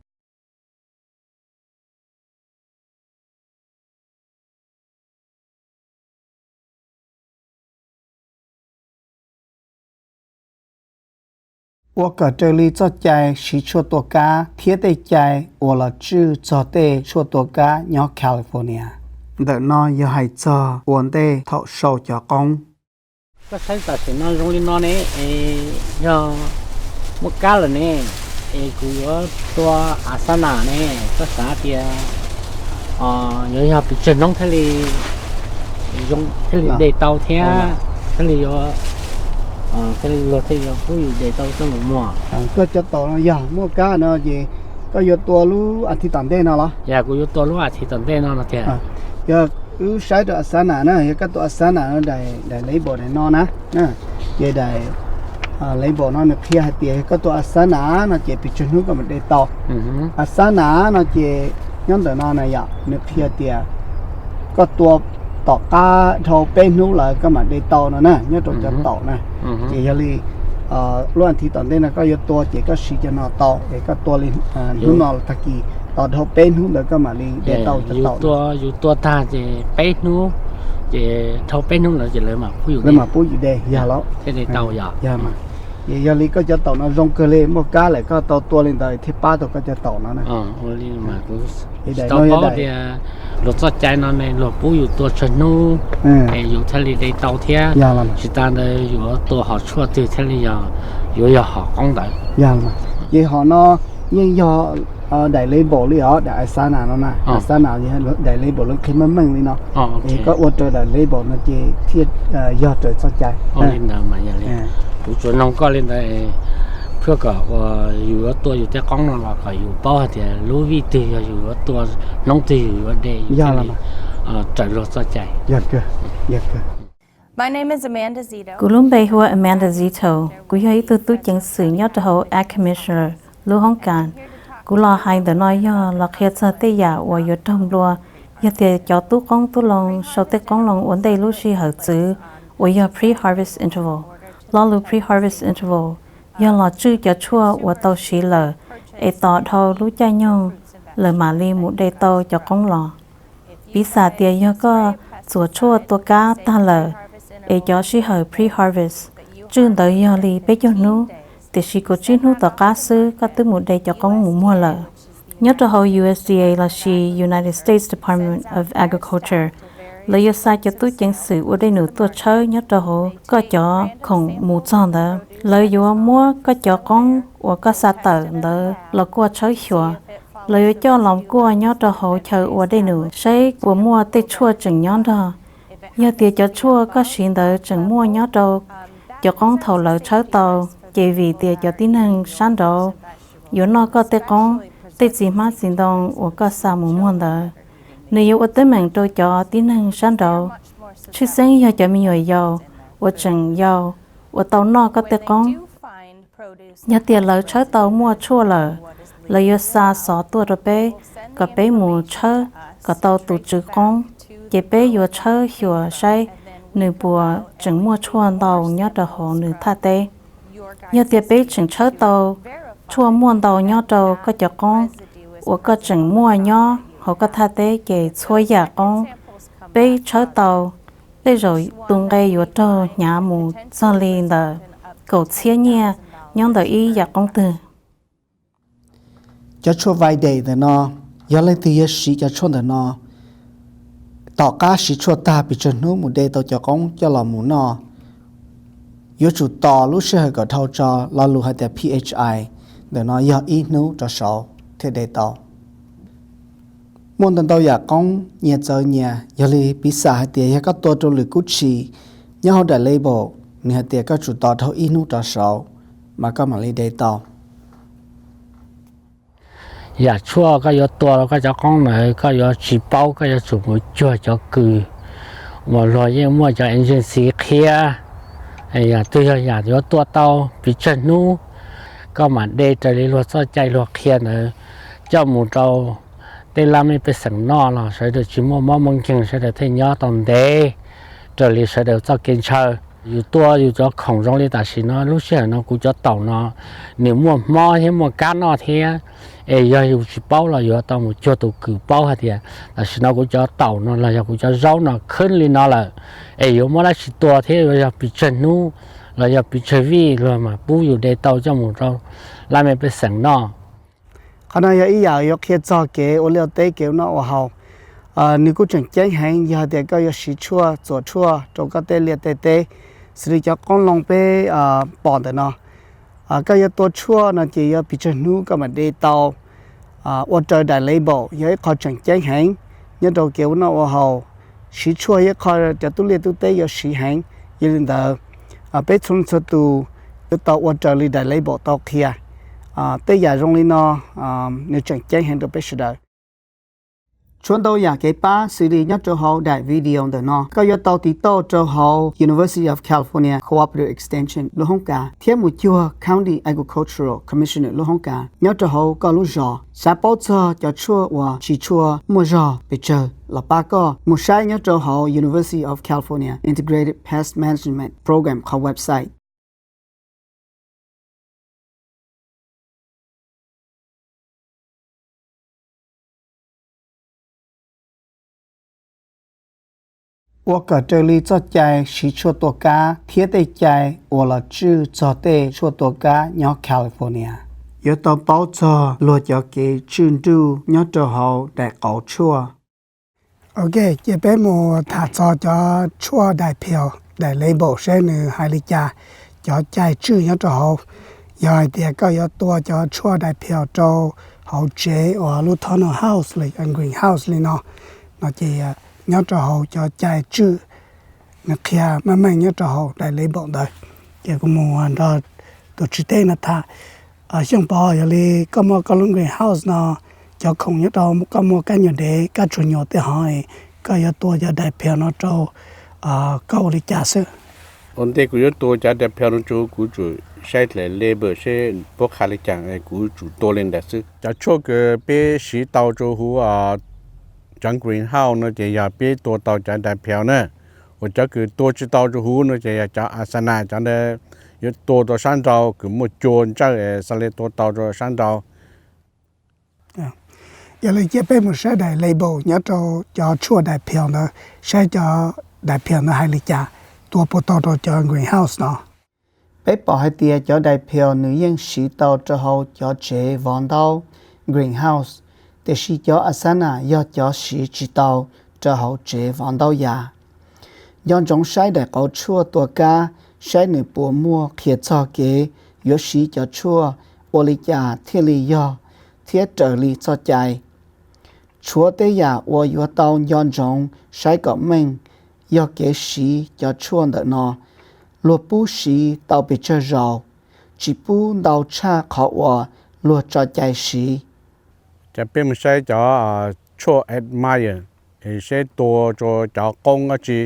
Ua kom raws li txoj cai siv tshuaj tua kab thiab tej cai uas los tswj txog tej tshuaj tua kab nyob California. Ntawm no yog hais txog ua ntej thaum sau cov qoob. Koj saib tam sim no zoo li no ne, yog muaj kab lawm ne, Es kuv yuav tua Asana ne, koj xav tias yuav yog pes tsawg hnub thiaj li zoo, thiaj li de tau thiab thiaj li yuav, thiaj li luag thiaj yuav pub yus de tau coj mus muag? Koj cov taum no yog muaj kab no ces koj yuav tua lub as thiv tom ntej no los? Yog kuv yuav tua lub as thiv tom ntej no no tiag. Yog wb saib rau Asana na, yog koj tua Asana no, daim label daim no na, ces daim label no nws qhia hais tias yog koj tua Asana no ces pes tsawg hnub koj mam de tau. Asana no ces nyob ntawm no na yom, nws qhia tias koj tua tom qab dhau peb hnub lawm koj mam de tau no na, nyob rau cov taum na. Ces yog li lub as thiv tom ntej no koj yuav tua ces koj siv cov no tau, es koj tua li hnub no tag kis tos dhau peb hnub ntawd koj mam li de tau cov taum. Yus tua tag ces peb hnub, ces dhau peb hnub lawm ces lawv mam pub yus de, yog los? Thiaj de tau yog. Ces yog li koj cov taum no zoo kawg li, muaj kab lawm koj tau tua li ntawd thiaj pab tau koj cov taum no na. Tsis tau paub tias luag txoj cai no ne luag pub yus tua tsawg hnub es yus thiaj li de tau thiab, tsis tas ntawd yuav tua hom tshuaj twg thiaj li yog, yuav yog hom qoob ntawd. Ces hom no yeej yog daim label li os, daim Asana no na, Asana daim label lawv qhia meej meej li no. Es koj ua raws daim label no ces thiaj yog raws txoj cai. Kuv tsuas noog koj li ntawd, phaj kom uas yus yuav tua yus tej qoob no los kom yus paub hais tias lub vij twg yog yus yuav tua, hnub twg yus yuav de, yus thiaj li raws luag txoj cai. Kuv lub npe hu ua Amanda Zito, kuv yog ib tug tub ceev xwm nyob rau hauv Ad Commissioner lub hoob kas. Kuv los hais ntawm no yog los qhia txog tej yam uas yuav raug nplua yog tias cov tub qoob tub loo sau tej qoob loo ua ntej lub sij hawm txwv uas yog pre-harvest interval. Lo lus pre-harvest interval yog los tswj cov tshuaj uas tau siv lawm es tos dhau lub caij nyoog lawm mam li mus de tau cov qoob los. Piv xam tias yog koj txuas tshuaj tua kab tag lawm es cov sij hawm pre-harvest tswj ntawd yog li peb caug hnub, tiam sis kaum tsib hnub tom qab xwb koj twb mus de cov qoob mus muag lawm. Nyob rau hauv U S D A lossis United States Department of Agriculture, lawv yuav xa cov tub ceev xwm ua dej num tuaj tshawb nyob rau hauv koj cov khoom mus txog ntawd. Lawv yuav muab koj cov qoob uas koj xa tawm ntawd los kuaj tshawb xyuas. Lawv yuav coj los kuaj nyob rau hauv chaw ua dej num saib puas muaj tej tshuaj tseem nyob nrog. Yog tias cov tshuaj koj siv ntawd tseem muaj nyob rau cov qoob thaum lawv tshawb tau, ces vim tias cov tib neeg sab nraud yuav noj koj tej qoob, tej txiv hmab txiv ntoo uas koj xa mus muag ntawd, nws yuav ua teeb meem rau cov tib neeg sab nraud, tshwj xeeb yog cov me nyuam yaus uas tseem yau uas tau noj koj tej qoob. Yog tias lawv tshawb tau muaj tshuaj lawm, lawv yuav xa xov tuaj rau peb kom peb mus tshawb kom tau tus tswv qoob, ces peb yuav tshawb xyuas saib nws puas tseem muaj tshuaj ntau nyob rau hauv nws thaj teb. Yog tias peb tseem tshawb tau tshuaj muaj ntau nyob rau koj cov qoob uas koj tseem muaj nyob hauv koj thaj teb, ces txhua yam qoob peb tshawb tau, tej zaum tus nqe yuav raug hnyav mus txog li ntawm kaum txhiab nyiaj nyob ntawm ib yam qoob twg. Cov tshuaj Vide ntawm no, yog leej twg yuav siv cov tshuaj ntawm no, tom qab siv tshuaj tag pes tsawg hnub mus de tau cov qoob coj los mus noj, yuav tsum tos lub sij hawm kom dhau tso. Lo lus hais tias P H I ntawm no yog ib hnub rov saud thiaj de tau. Muaj ntau ntau yam qoob nyias txawv nyias, yog li piv xam hais tias yog koj tua rau lwm kub tshis, nyob hauv daim label nws hais tias koj tsum tos dhau ib hnub rov saud mas koj mam li de tau. Yam tshuaj koj yuav tua rau koj cov qoob ntawd koj yuav tsis paub, koj yuav tsum mus cuag cov kws uas luag yeej muaj cov agency qhia. Yam twg yog yam yuav tua tau pes tsawg hnub, koj mam de raws li luag txoj cai luag qhia ntawd coj mus rau tej laj mej pej xeem noj los sawv daws tsis muaj mob muaj nkeeg, sawv daws thiaj nyob tau ntev raws li sawv daws txoj kev ntshaw. Yus tua yus cov khoom zoo li tam sim no, lub sij hawm no kuv cov taum no nws muaj hmob thiab muaj kab noj thiab, es yog yus tsis paub los yuav tau mus cuag tus kws paub hais tias tam sim no kuv cov taum no los yog kuv cov zaub no khwb li no lawm, es yuav muab dab tsi tua thiab yuav yog pes tsawg hnub los yog pes tsawg vij luag mam pub yus de tau coj mus rau laj mej pej xeem noj. Qhov no yog ib yam yuav qhia txog kev ua liaj ua teb, kev ua noj ua haus. Nws kuj tseem ceeb heev yog tias koj yuav siv tshuaj txuas tshuaj rau koj tej liaj tej teb, xws li cov qoob loo peb pom ntawm no. Koj yuav tua tshuaj no ces yuav pes tsawg hnub koj mam de tau. Ua raws daim label yog ib qho tseem ceeb heev nyob rau kev ua noj ua haus. Siv tshuaj yog ib qho cov tub liaj tub teb yuav siv heev. Yog li ntawd, peb txhua txhua tus yuav tau ua raws li daim label tau qhia. Tej yam zoo li no nws tseem ceeb heev rau peb sawv daws. Tshuav ntau yam kev pab xws li nyob rau hauv daim video ntawm no. Koj yuav tau tiv tauj rau hauv University of California Cooperative Extension lub hoob kas thiab mus cuag County Agricultural Commissioner lub hoob kas nyob rau hauv koj lub zos. Xav paub txog cov tshuaj uas siv tshuaj muaj zog pes tsawg los pab koj mus saib nyob rau hauv University of California Integrated Pest Management Program qhov website. Ua kom raws li txoj cai siv tshuaj tua kab thiab tej cai uas los tswj txog tej tshuaj tua kab nyob California. Yuav tau paub txog luag cov kev tswj nruj nyob rau hauv daim qauv tshuaj. Ok, ces peb mus tham txog cov tshuaj daim phiaus, daim label seb nws hais li cas, cov cai tswj nyob rau hauv. Yog hais tias koj yuav tua cov tshuaj daim phiaus rau hauv tsev uas lub tunnel house li, greenhouse li no, no ces nyob rau hauv cov cai tswj nws qhia meej meej nyob rau hauv daim label ntawd. Ces kuv mus nrog tus tswv teb no tham. Xyooj Pov, yog li koj muaj koj lub greenhouse no, cov khoom nyob rau koj muaj kab nyuam dev, kab tsuag nyuam tej hov, koj yuav tua cov daim phiaus no rau koj ua li cas xwb? Ua ntej kuv yuav tua cov daim phiaus no rau kuv tsum saib dlaim label seb puab qha li cas kuv tsum tua li ntawd xwb. Cov tshuaj kws peb siv tau rau huv cov greenhouse no ces yog peb tua tau cov daim phiaus na. Uas cov kws tua tsis tau rau huv no ces yog cov asana, cov ntawd yuav tua rau sab nraud kws muaj cua ntsawj es xav li tua tau rau sab nraud. Yog li cia peb mus saib daim label nyob rau cov tshuaj daim phiaus ntawd, saib cov daim phiaus ntawd hais li cas, tua puas tau rau cov greenhouse no. Peb pom hais tias cov daim phiaus nws yeej siv tau rau hauv cov tsev vov ntaub, greenhouse, tiam sis cov asana yog cov siv tsis tau rau hauv tsev vov ntaub yas. Nco ntsoov saib daim qauv tshuaj tua kab saib nws puas muaj qhia txog kev yuav siv cov tshuaj ua li cas thiaj li yog thiab raws li txoj cai. Tshuav tej yam uas yuav tau nco ntsoov saib kom meej yog kev siv cov tshuaj ntawm no. Luag pub siv tau pes tsawg zaus, tsis pub ntau tshaj qhov uas luag tso cai siv. Ces peb mus saib cov tshuaj Admire, seb tua rau cov qoob dab tsi,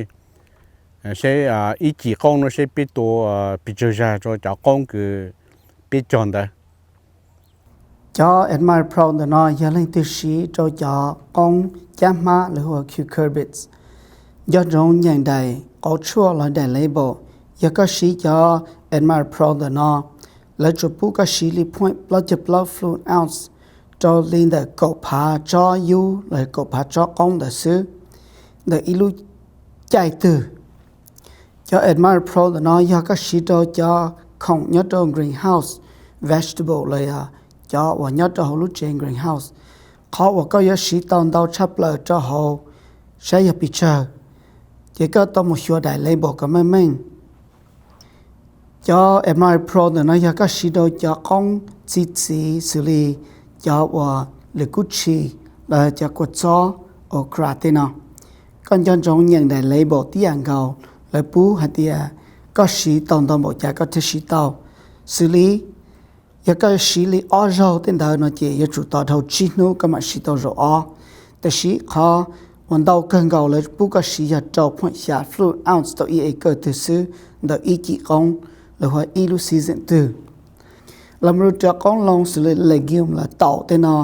seb ib cim qoob no seb peb tua pes tsawg zag rau cov qoob kws peb cog ntawd. Cov Admire Pro ntawm no yog leej twg siv rau cov qoob cab hmab lawv hu ua cucurbits. Nco ntsoov nyeem daim qauv tshuaj los daim label. Yog koj siv cov Admire Pro ntawm no, lawv tsuas pub koj siv li point plaub caug plaub fluid ounce rau li ntawm kaum phav tsob yub los kaum phav tsob qoob ntawd xwb, ntawm ib lub caij twg. Cov Admire Pro ntawm no yog koj siv rau cov khoom nyob rau greenhouse, vegetable los yog cov uas nyob rau hauv lub tsev greenhouse. Qhov uas koj yuav siv tau ntau tshaj plaws rau hauv saib yog pes tsawg, ces koj tau mus xyuas daim label kom meej meej. Cov Admire Pro ntawm no yog koj siv rau cov qoob txi txiv xws li cov uas lwm kub tshis los cov kua txob, okra tej no. Koj nco ntsoov nyeem daim label tib yam nkaus, lawv pub hais tias koj siv tau ntau npaum cas koj thiaj siv tau. Xws li yog koj siv li ob zaug tej ntawd no ces yuav tsum tos dhau tsib hnub koj mam siv tau zaum ob. Tiam sis qhov uas ntau kawg nkaus lawv pub koj siv yog rau point xya fluid ounce tau ib acre twg xwb ntawm ib cim qoob, lawv hu ua ib lub season twg. Los mus rau cov qoob loo xws li legume los taum tej no,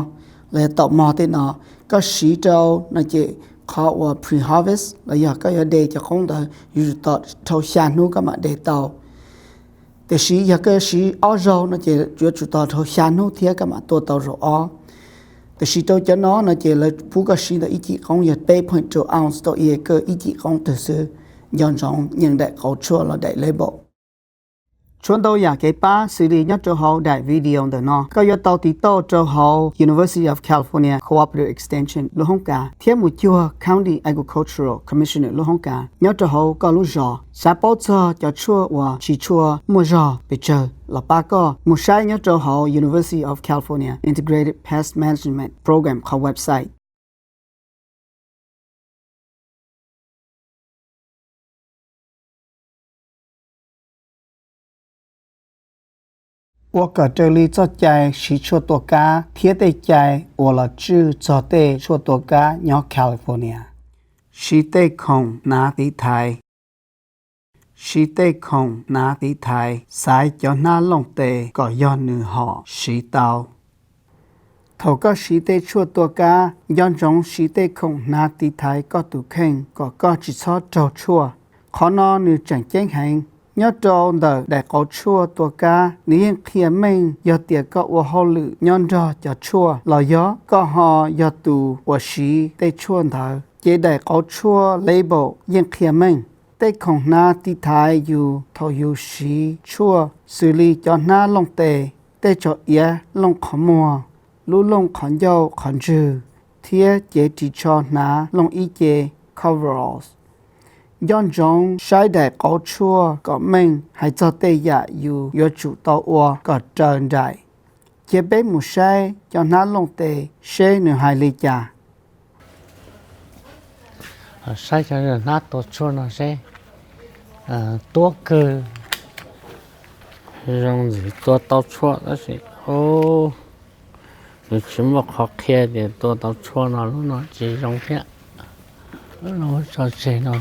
los yog taum mog tej no, koj siv rau no ces qhov uas pre-harvest los yog koj yuav de cov qoob ntawd yuav tsum tos dhau xya hnub koj mam de tau. Tiam sis yog koj siv ob zaug no ces yuav tsum tos dhau xya hnub thiab koj mam tua tau zaum ob. Tiam sis rau cov no no ces lawv pub koj siv ntawm ib cim qoob yog peb point rau ounce tau ib acre ib cim qoob twg xwb. Nco ntsoov nyeem daim qauv tshuaj los daim label. Tshuav ntau yam kev pab xws li nyob rau hauv daim video ntawm no, koj yuav tau tiv tauj rau hauv University of California Cooperative Extension lub hoob kas thiab mus cuag County Agricultural Commissioner lub hoob kas nyob rau hauv koj lub zos. Xav paub txog cov tshuaj uas siv tshuaj muaj zog pes tsawg los pab koj mus saib nyob rau hauv University of California Integrated Pest Management Program qhov website. Ua kom raws li txoj cai siv tshuaj tua kab thiab tej cai uas los tswj txog tej tshuaj tua kab nyob California. Siv tej khoom hnav tiv thaiv. Siv tej khoom hnav tiv thaiv xaiv cov hnab looj tes kom yog nws hom siv tau. Thaum koj siv tej tshuaj tua kab, nco ntsoov siv tej khoom hnav tiv thaiv koj tus kheej kom koj tsis txhob raug tshuaj. Qhov no nws tseem ceeb heev. Nyob rau ntawm daim qauv tshuaj tua kab, nws yeej qhia meej yog tias koj ua hauj lwm nyob nrog cov tshuaj los yog koj ho yog tus uas siv tej tshuaj ntawd. Ces daim qauv tshuaj label yeej qhia meej. Tej khoom hnav tiv thaiv yus thaum yus siv tshuaj xws li cov hnab looj tes, tej tsom iav looj qhov muag, lub looj qhov ncauj qhov ntswg, thiab cev ris tsho hnav looj ib ce, coveralls. Nco ntsoov saib daim qauv tshuaj kom meej hais txog tej yam yus yuav tsum tau ua kom raws nraim. Cia peb mus saib cov hnab looj tes seb nws hais li cas. Saib cov hnab tua tshuaj no seb, tuab kawg, zoo ntxiv tua tau tshuaj tab sis nws tsis muaj qhov qhia tias tua tau tshuaj no, lub no tsis zoo thiab. Lub no tso tseg no,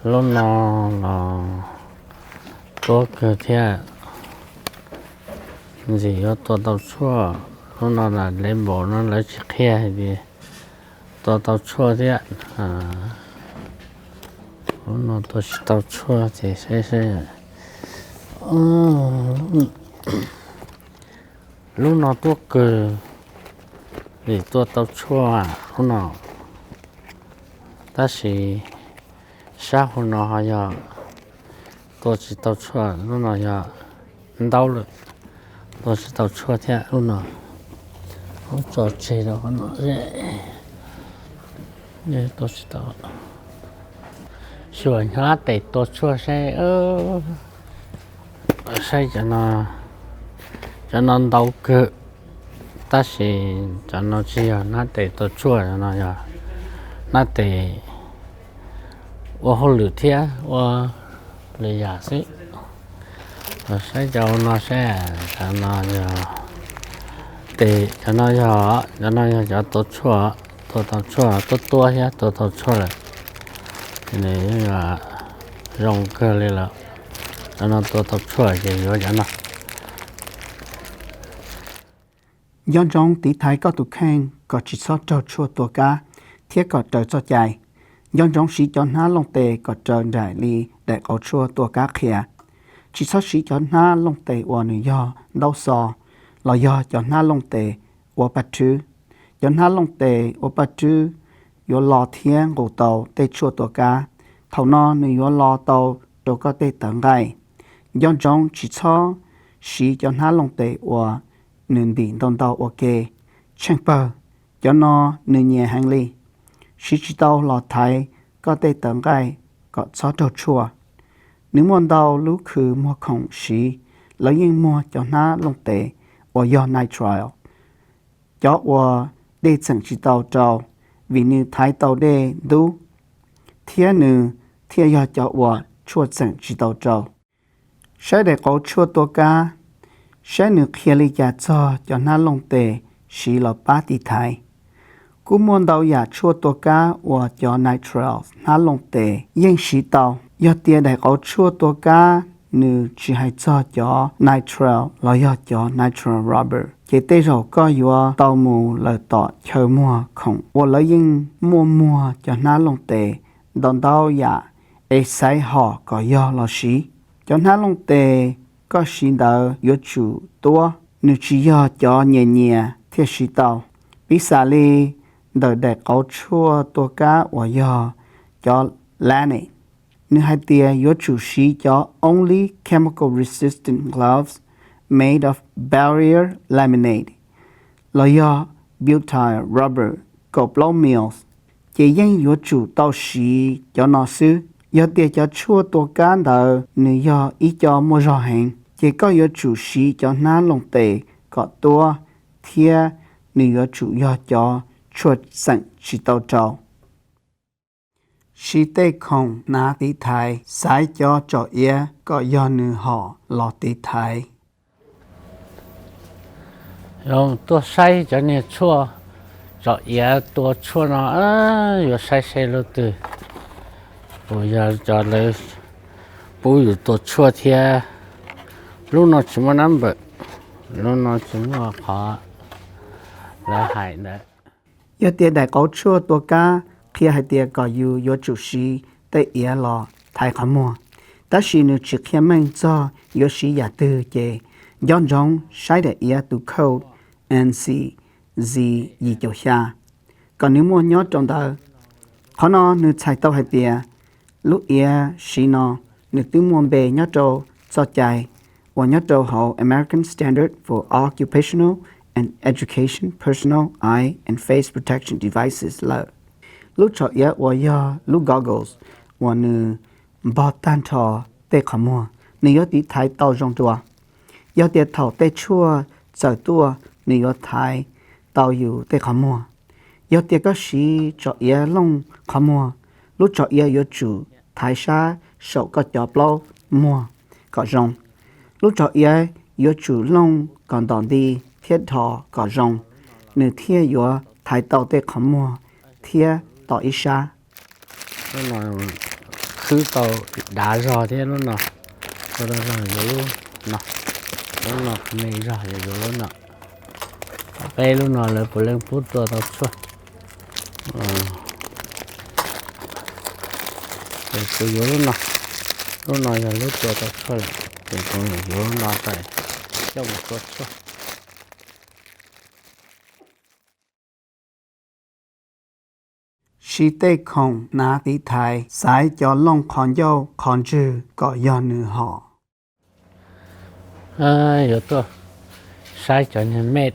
lub no los tuab kawg thiab, ntxim yuav tua tau tshuaj. Lub no label no lawv tsis qhia hais tias tua tau tshuaj thiab. Lub no tua tsis tau tshuaj ces saib saib. Lub no tuab kawg, vim tua tau tshuaj lub no, tab sis sab hauv no ho yog tua tsis tau tshuaj, lub no yog ntaub lawm, tua tsis tau tshuaj thiab lub no. Tso tseg rau qhov no, tua tsis tau. Xyuas hnab tes tua tshuaj saib, saib cov no ntau kawg, tab sis cov no tsis yog hnab tes tua tshuaj, cov no yog hnab tes ua hauj lwm thiab ua lwm yam xwb. Saib cov no saib, cov no yog tes, cov no yog, cov no yog cov tua tshuaj, tua tau tshuaj tuab tuab thiab tua tau tshuaj lawm, nws zoo kawg li lawm. Cov no tua tau tshuaj ces yuav cov no. Nco ntsoov tiv thaiv koj tus kheej kom tsis txhob raug tshuaj tua kab thiab kom raws txoj cai. Nco ntsoov siv cov hnab looj tes kom raws nraim li daim qauv tshuaj tua kab qhia. Tsis txhob siv cov hnab looj tes uas nws yog ntaub xo los yog cov hnab looj tes ua paj rhwb. Cov hnab looj tes ua paj rhwb yuav lo thiab nqus tau tej tshuaj tua kab. Thaum no nws yuav lo tau rau koj tej tawv nqaij. Nco ntsoov tsis txhob siv cov hnab looj tes uas nws ntim ntau ntau ua ke. Tsheej pawg, cov no nws nyias heev li, siv tsis tau los thaiv koj tej tawv nqaij kom txhob raug tshuaj. Nws muaj ntau lub khw muag khoom siv, lawv yeej muag cov hnab looj tes uas yog nitrile, cov uas dej txeem tsis tau rau, vim nws thaiv tau dej ntub, thiab nws thiaj yog cov uas tshuaj txeem tsis tau rau. Saib daim qauv tshuaj tua kab, saib nws qhia li cas txog cov hnab looj tes siv los pab tiv thaiv. Kuj muaj ntau yam tshuaj tua kab uas cov nitrile hnab looj tes yeej siv tau. Yog tias daim qauv tshuaj tua kab nws tsis hais txog cov nitrile los yog cov nitrile rubber, ces tej zaum koj yuav tau mus lawm tom chaw muag khoom uas lawv yeej muaj muag cov hnab looj tes ntau ntau yam es xaiv hom kom yog los siv. Cov hnab looj tes koj siv ntawd yuav tsum tuab, nws tsis yog cov nyias nyias thiaj siv tau. Piv xam li ntawm daim qauv tshuaj tua kab uas yog cov latex, Nws hais tias yuav tsum siv cov only chemical resistant gloves made of barrier laminate los yog butyl rubber kaum plaub mils, ces yeej yuav tsum tau siv cov no xwb. Yog tias cov tshuaj tua kab ntawd nws yog ib co muaj zog heev, ces koj yuav tsum siv cov hnab looj tes kom tuab, thiab nws yuav tsum yog cov tshuaj xeem tsis tau rau. Siv tej khoom hnav tiv thaiv, xaiv cov tsom iav kom yog nws hom los tiv thaiv. Tuaj saib cov niag tshuaj tsom iav tua tshuaj no, yuav saib seb lub twg puas yog cov lawv pub yus tua tshuaj thiab. Lub no tsis muaj number, lub no tsis muaj qhov lawv hais ntawd. Yog tias daim qauv tshuaj tua kab qhia hais tias kom yus yuav tsum siv tej iav los thaiv qhov muag, tab sis nws tsis qhia meej txog yuav siv yam twg, ces nco ntsoov saib daim iav tus code N C Z yim caum xya kom nws muaj nyob rau ntawd. Qhov no nws txhais tau hais tias lub iav siv no nws twb muaj npe nyob rau txoj cai uas nyob rau hauv American Standard for Occupational and Education Personal Eye and Face Protection Devices lawm. Lub tsom iav uas yog lub goggles uas nws npog tag nrho tej qhov muag, nws yuav tiv thaiv tau zoo dua. Yog tias thaum tej tshuaj txawm tuaj, nws yuav thaiv tau yus tej qhov muag. Yog tias koj siv tsom iav looj qhov muag, lub tsom iav yuav tsum thaiv sab saum koj cov plaub muag kom zoo. Lub tsom iav yuav tsum looj kom ntom nti thiab dhos kom zoo, nws thiaj yuav thaiv tau tej qhov muag thiab tom ib sab. Lub no khwb tau dav zog thiab lub no, tua tau zog yuav lub no, lub no me zog yuav lub no. Peb lub no lawv puav leej pub tua tau tshuaj. Ces kuv yuav lub no, lub no yog lub tua tau tshuaj lawm, ces kuv yuav lub no tawm coj mus tua tshuaj. Siv tej khoom hnav tiv thaiv, xaiv cov looj qhov ncauj qhov ntswg kom yog nws hom. Yuav tuaj saib cov niag mej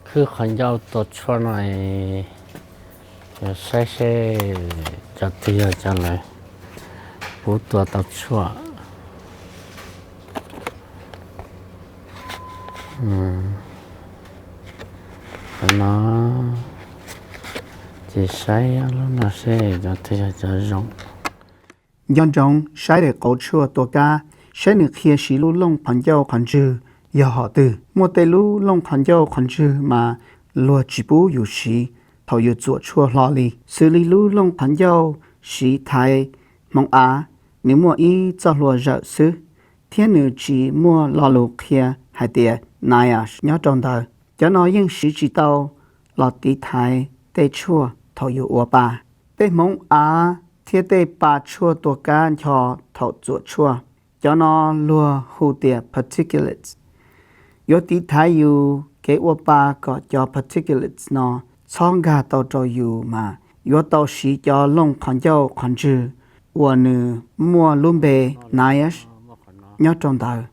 khwb qhov ncauj tua tshuaj no, yuav saib seb cov twg yog cov lawv pub tua tau tshuaj. Cov no, ces saib lub no seb cov twg yog cov zoo. Nco ntsoov saib daim qauv tshuaj tua kab, saib nws qhia siv lub looj qhov ncauj qhov ntswg yog hom twg. Muaj tej lub looj qhov ncauj qhov ntswg mas luag tsis pub yus siv thaum yus txuam tshuaj hlo li, xws li lub looj qhov ncauj siv thaiv hmoov av, nws muaj ib txoj hlua zawm xwb, thiab nws tsis muaj lo lus qhia hais tias NIOSH nyob rau ntawd. Cov no yeej siv tsis tau los tiv thaiv tej tshuaj thaum yus ua pa. Tej hmoov av thiab tej pa tshuaj tua kab ncho thaum txuam tshuaj, cov no luag hu tias particulates. Yuav tiv thaiv yus kev ua pa kom cov particulates no txhob nkag tau rau yus mas yuav tau siv cov looj qhov ncauj qhov ntswg uas nws muaj lub npe NIOSH nyob rau ntawd.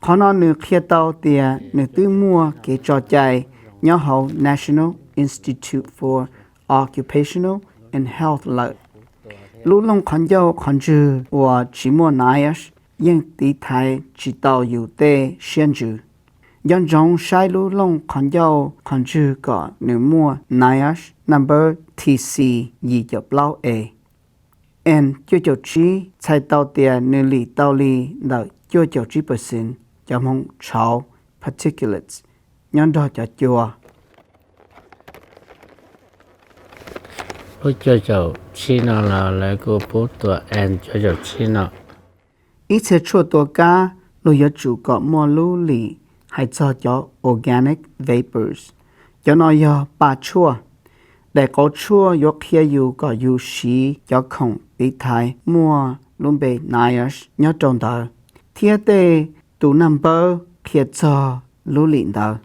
Qhov no nws qhia tau tias nws twb muaj kev tso cai nyob hauv National Institute for Occupational and Health lawm. Lub looj qhov ncauj qhov ntswg uas tsis muaj NIOSH yeej tiv thaiv tsis tau yus tej siab ntsws. Nco ntsoov saib lub looj qhov ncauj qhov ntswg kom nws muaj NIOSH number T C yim caum plaub A. N cuaj caum tsib txhais tau tias nws lim tau li ntawm cuaj caum tsib percent cov hmoov tshauv particulates nyob nrog cov cua. Lub cuaj caum tsib no los lawv kuj pub tua N cuaj caum tsib no. Ib txhia tshuaj tua kab luag yuav tsum kom muaj lub lim hais txog cov organic vapors. Cov no yog pa tshuaj. Daim qauv tshuaj yuav qhia yus kom yus siv cov khoom tiv thaiv muaj lub npe NIOSH nyob rau ntawd, thiab tej tus naj npawb qhia txog lub lim ntawd.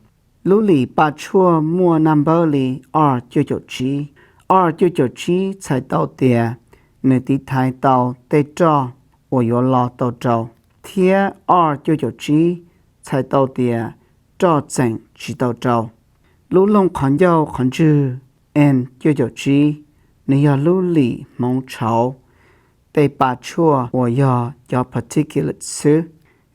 Lub lim pa tshuaj muaj naj npawb li R cuaj caum tsib. R cuaj caum tsib txhais tau tias nws tiv thaiv tau tej roj uas yuav lo tau rau, thiab R cuaj caum tsib txhais tau tias roj txeem tsis tau rau. Lub looj qhov ncauj qhov ntswg N cuaj caum tsib, nws yog lub lim hmoov tshauv tej pa tshuaj uas yog cov particulates xwb.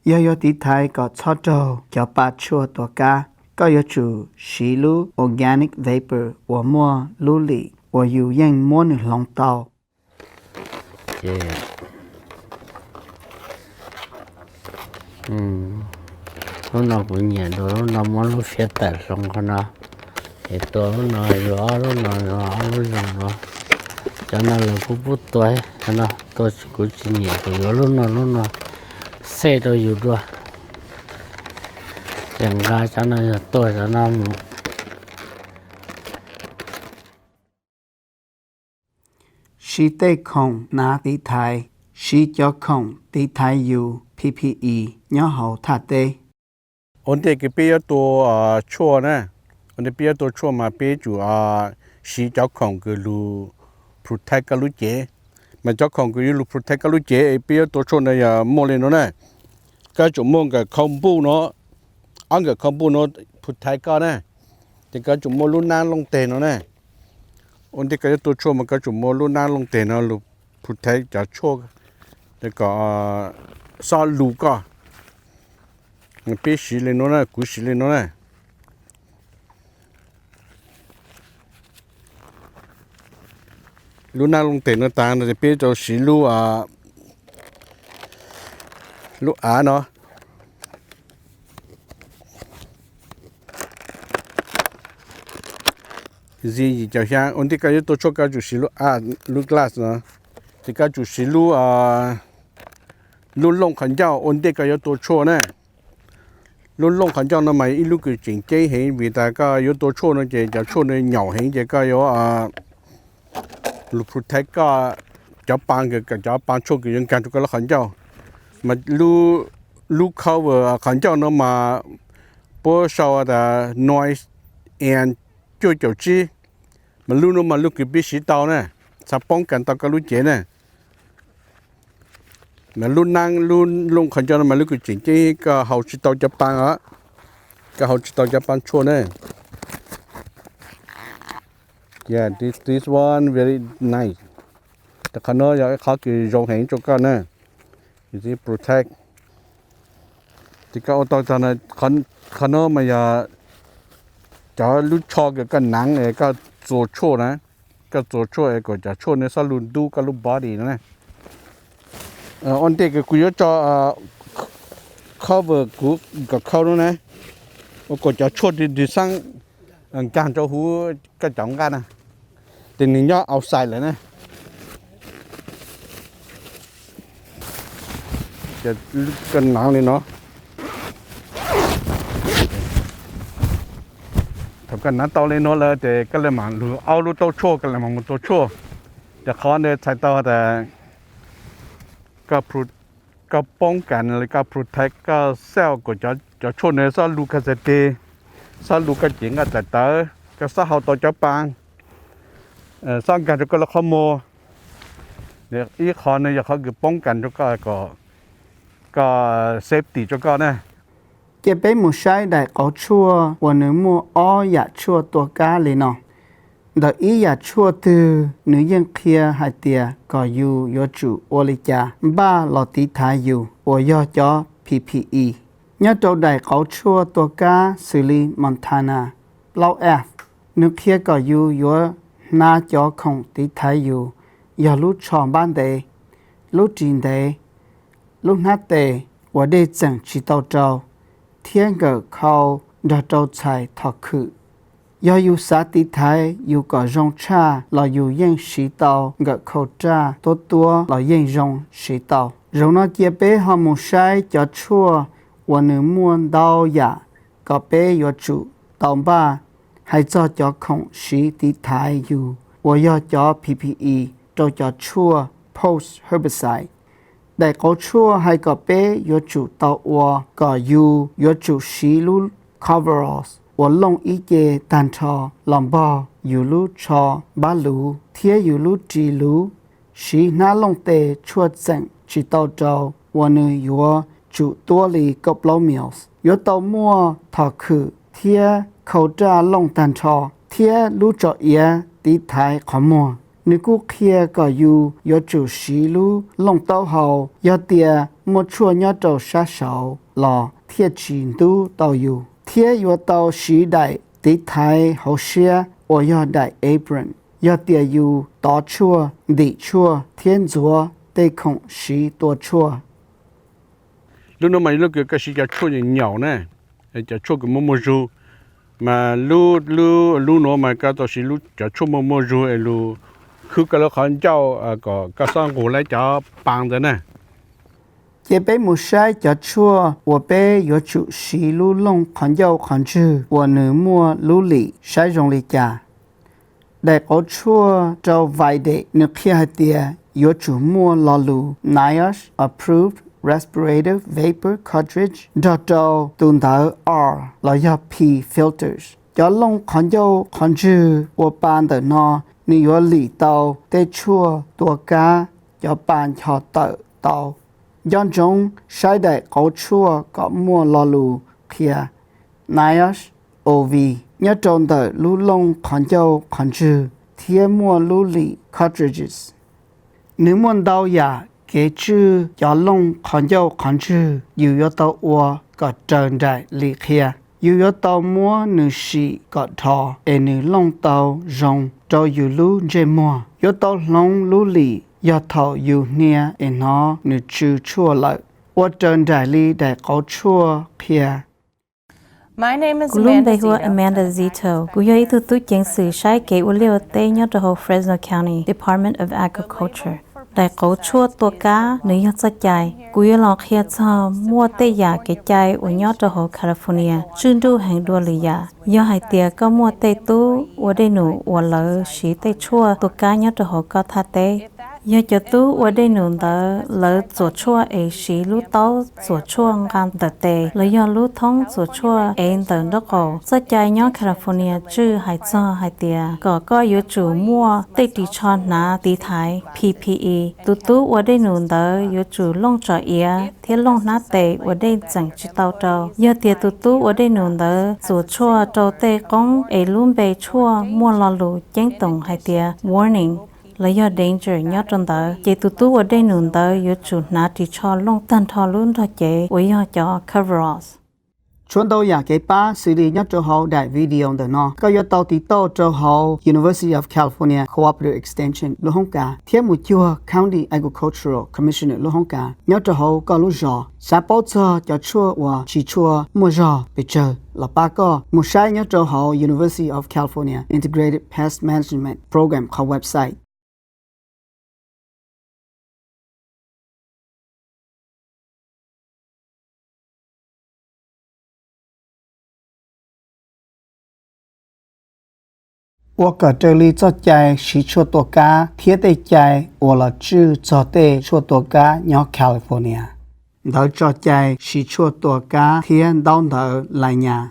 Yog yuav tiv thaiv kom txhob raug cov pa tshuaj tua kab, koj yuav tsum siv lub organic vapor uas muaj lub lim uas yus yeej muab nws hloov tau. Lub no kuv nyiam dua lub no, muab lub filter hloov qhov no, es tua lub no, yuav ob lub no, ob lub zoo no. Cov no los kuv pub tua, cov no tua kuv tsis nyiam, kuv yuav lub no, lub no xej rau yus dua. Ces nqa cov no yog tua cov no mus. Siv tej khoom hnav tiv thaiv. Siv cov khoom tiv thaiv yus P P E nyob hauv thaj teb. Ua ntej kws peb yuav tua tshuaj na, ua ntej peb yuav tua tshuaj mas peb tsum siv cov khoom kws lug protect koj lub cev. Mas cov khoom kws yuav lug protect koj lub cev es peb yuav tua tshuaj na yog muaj li no na. Koj tsum muaj nkawm khau npuj no, ob nkawm khau npuj no protect koj na. Ces koj tsum muaj lub nab looj teg no na. Ua ntej koj yuav tua tshuaj mas koj tsum muaj lub nab looj teg no lug protect cov tshuaj kom xob lug koj. Peb siv li no na, kuv siv li no na. Lub nab looj teg no tas no ces peb rau siv lub, lub av no. Zig yim caum xyaa, ua ntej koj yuav tua tshuaj koj tsum siv lub av, lub glass no. Ces koj tsum siv lub, lub looj qhov ncauj ua ntej koj yuav tua tshuaj na. Lub looj qhov ncauj no mas ib lub kws tseem ceeb heev vim tas koj yuav tua tshuaj no ces cov tshuaj no nyaum heev ces koj yuav lug protect koj cov pa, cov pa tshuaj kws yuav nkaag rau koj lub qhov ncauj. Mas lub cover qhov ncauj no mas puab sau tas noise N cuaj caum tsib, mas lub no mas lub kws peb siv tau na, txhad poob kas tau koj lub cev na. Mas lub nab, lub looj qhov ncauj no mas lub kws tseem ceeb, koj haus tsis tau cov pa os, koj haus tsis tau cov pa tshuaj na. This one very nice. Qhov no yog ib qhov kws zoo heev rau koj na, protect. Ces koj ua tau tag, qhov no mas yog cov lub tsho kws koj naav es koj txua tshuaj na, koj txua tshuaj es kom cov tshuaj no xob lug ntub koj lub body no na. Ua ntej kws kuv yuav tso cover kuv kom khau no na, ua kom cov tshuaj ntws xaab nkaag rau huv koj cov nqaj na, ces nws nyob outside lawm na. Koj naav li no. Thaum koj naav tau li no lawm ces koj le maam lug aub lub taub tshuaj, koj le maam mus tua tshuaj. Ces qhov ntawd txhais tau tas koj poob kas, koj protect koj self kom cov tshuaj ntawd xob lug koj txhais tes, xob lug koj cev nqaj txhais tawv, koj xob haus tau cov pa, xob nkaag rau koj lub qhov muag. Ib qhov no yog qhov kws poob kas rau koj kom, koj safety rau koj na. Cia peb mus saib daim qauv tshuaj uas nws muaj ob yam tshuaj tua kab li no. Ntawm ib yam tshuaj twg nws yeej qhia hais tias kom yus yuav tsum ua li cas npaj los tiv thaiv yus uas yog cov P P E. Nyob rau daim qauv tshuaj tua kab xws li Montana plaub F, nws qhia kom yus yuav hnav cov khoom tiv thaiv yus yog lub tsho npab ntev, lub ris ntev, lub hnab tes uas dej txeem tsis tau rau, thiab nkawm khau nrog rau txhais thom khwm. Yog yus xav tiv thaiv yus kom zoo tshaj los yus yeej siv tau nkawm khau raj tuab tuab los yeej zoo siv tau. Zaum no cia peb ho mus saib cov tshuaj uas nws muaj ntau yam kom peb yuav tsum tau npaj hais txog cov khoom siv tiv thaiv yus uas yog cov P P E rau cov tshuaj post herbicide. Daim qauv tshuaj hais kom peb yuav tsum tau ua kom yus yuav tsum siv lub coveralls uas looj ib ce tag nrho los npog yus lub tsho npab luv thiab yus lub ris luv, siv hnab looj tes tshuaj txeem tsis tau rau uas nws yuav tsum tuab li kaum plaub mils. Yuav tau muaj thom khwm thiab khau raj looj tag nrho thiab lub tsom iav tiv thaiv qhov muag. Nws kuj qhia kom yus yuav tsum siv lub looj taub hau yog tias muaj tshuaj nyob rau sab saud los thiaj tsis ntub tau yus, thiab yuav tau siv daim tiv thaiv hauv siab uas yog daim apron yog tias yus tov tshuaj, ntim tshuaj thiab ntxuav tej khoom siv tua tshuaj. Lub no mas lub kws koj siv cov tshuaj nyaum nyaum na, cov tshuaj kws muaj muaj zug, mas lub, lub, lub nuav mas koj tau siv lub, cov tshuaj muaj muaj zug es lug khwb koj lub qhov ncauj kom koj xob nqug lawv cov pas ntawd na. Ces peb mus saib cov tshuaj uas peb yuav tsum siv lub looj qhov ncauj qhov ntswg uas nws muaj lub lim saib zoo li cas. Daim qauv tshuaj rau Vydec nws qhia hais tias yuav tsum muaj lo lus NIOSH Approved Respirator Vapor Cartridge nrog rau tus ntawv R los yog P filters. Cov looj qhov ncauj qhov ntswg ua pa ntawm no nws yuav lim tau tej tshuaj tua kab cov pa ncho tawm tau. Nco ntsoov saib daim qauv tshuaj kom muaj lo lus qhia NIOSH O V nyob rau ntawm lub looj qhov ncauj qhov ntswg thiab muaj lub lim cartridges. Nws muaj ntau yam kev tswj cov looj qhov ncauj qhov ntswg yus yuav tau ua kom raws nraim li qhia. Yus yuav tau muab nws sim kom dhos es nws looj tau zoo rau yus lub ntsej muag. Yuav tau hloov lub lim yog thaum yus hnia es hnov nws tsw tshuaj lawm. Ua raws nraim li daim qauv tshuaj qhia. Kuv lub npe hu ua Amanda Zito. Kuv yog ib tug tub ceev xwm saib kev ua liaj ua teb nyob rau hauv Fresno County Department of Agriculture. Daim qauv tshuaj tua kab nws yog txoj cai. Kuv yuav los qhia txog muaj tej yam kev cai uas nyob rau hauv California tswj nruj heev dua lwm yam. Yog hais tias koj muaj tej tub ua dej num uas lawv siv tej tshuaj tua kab nyob rau hauv koj thaj teb, yog cov tub ua dej num ntawd lawv txuas tshuaj es siv lub taub txuas tshuaj nqa ntawm tes los yog lub thoob txuas tshuaj ev ntawm nraub qaum, txoj cai nyob California tswj hais txog hais tias kom koj yuav tsum muaj tej ris tsho hnav tiv thaiv P P E. Tus tub ua dej num ntawd yuav tsum looj tsom iav thiab looj hnab tes ua dej txeem tsis tau rau. Yog tias tus tub ua dej num ntawd txuas tshuaj rau tej qoob es lub npe tshuaj muaj lo lus ceeb toom hais tias warning los yog danger nyob rau ntawd, ces tus tub ua dej num ntawd yuav tsum hnav ris tsho looj tag nrho lub nrog cev uas yog cov coveralls. Tshuav ntau yam kev pab xws li nyob rau hauv daim video ntawm no. Koj yuav tau tiv tauj rau hauv University of California Cooperative Extension lub hoob kas thiab mus cuag County Agricultural Commissioner lub hoob kas nyob rau hauv koj lub zos. Xav paub txog cov tshuaj uas tsis tshua muaj zog pes tsawg los pab koj mus saib nyob rau hauv University of California Integrated Pest Management Program qhov website. Ua kom raws li txoj cai siv tshuaj tua kab thiab tej cai uas los tswj txog tej tshuaj tua kab nyob California. Ntawv tso cai siv tshuaj tua kab thiab ntaub ntawv lais nyas.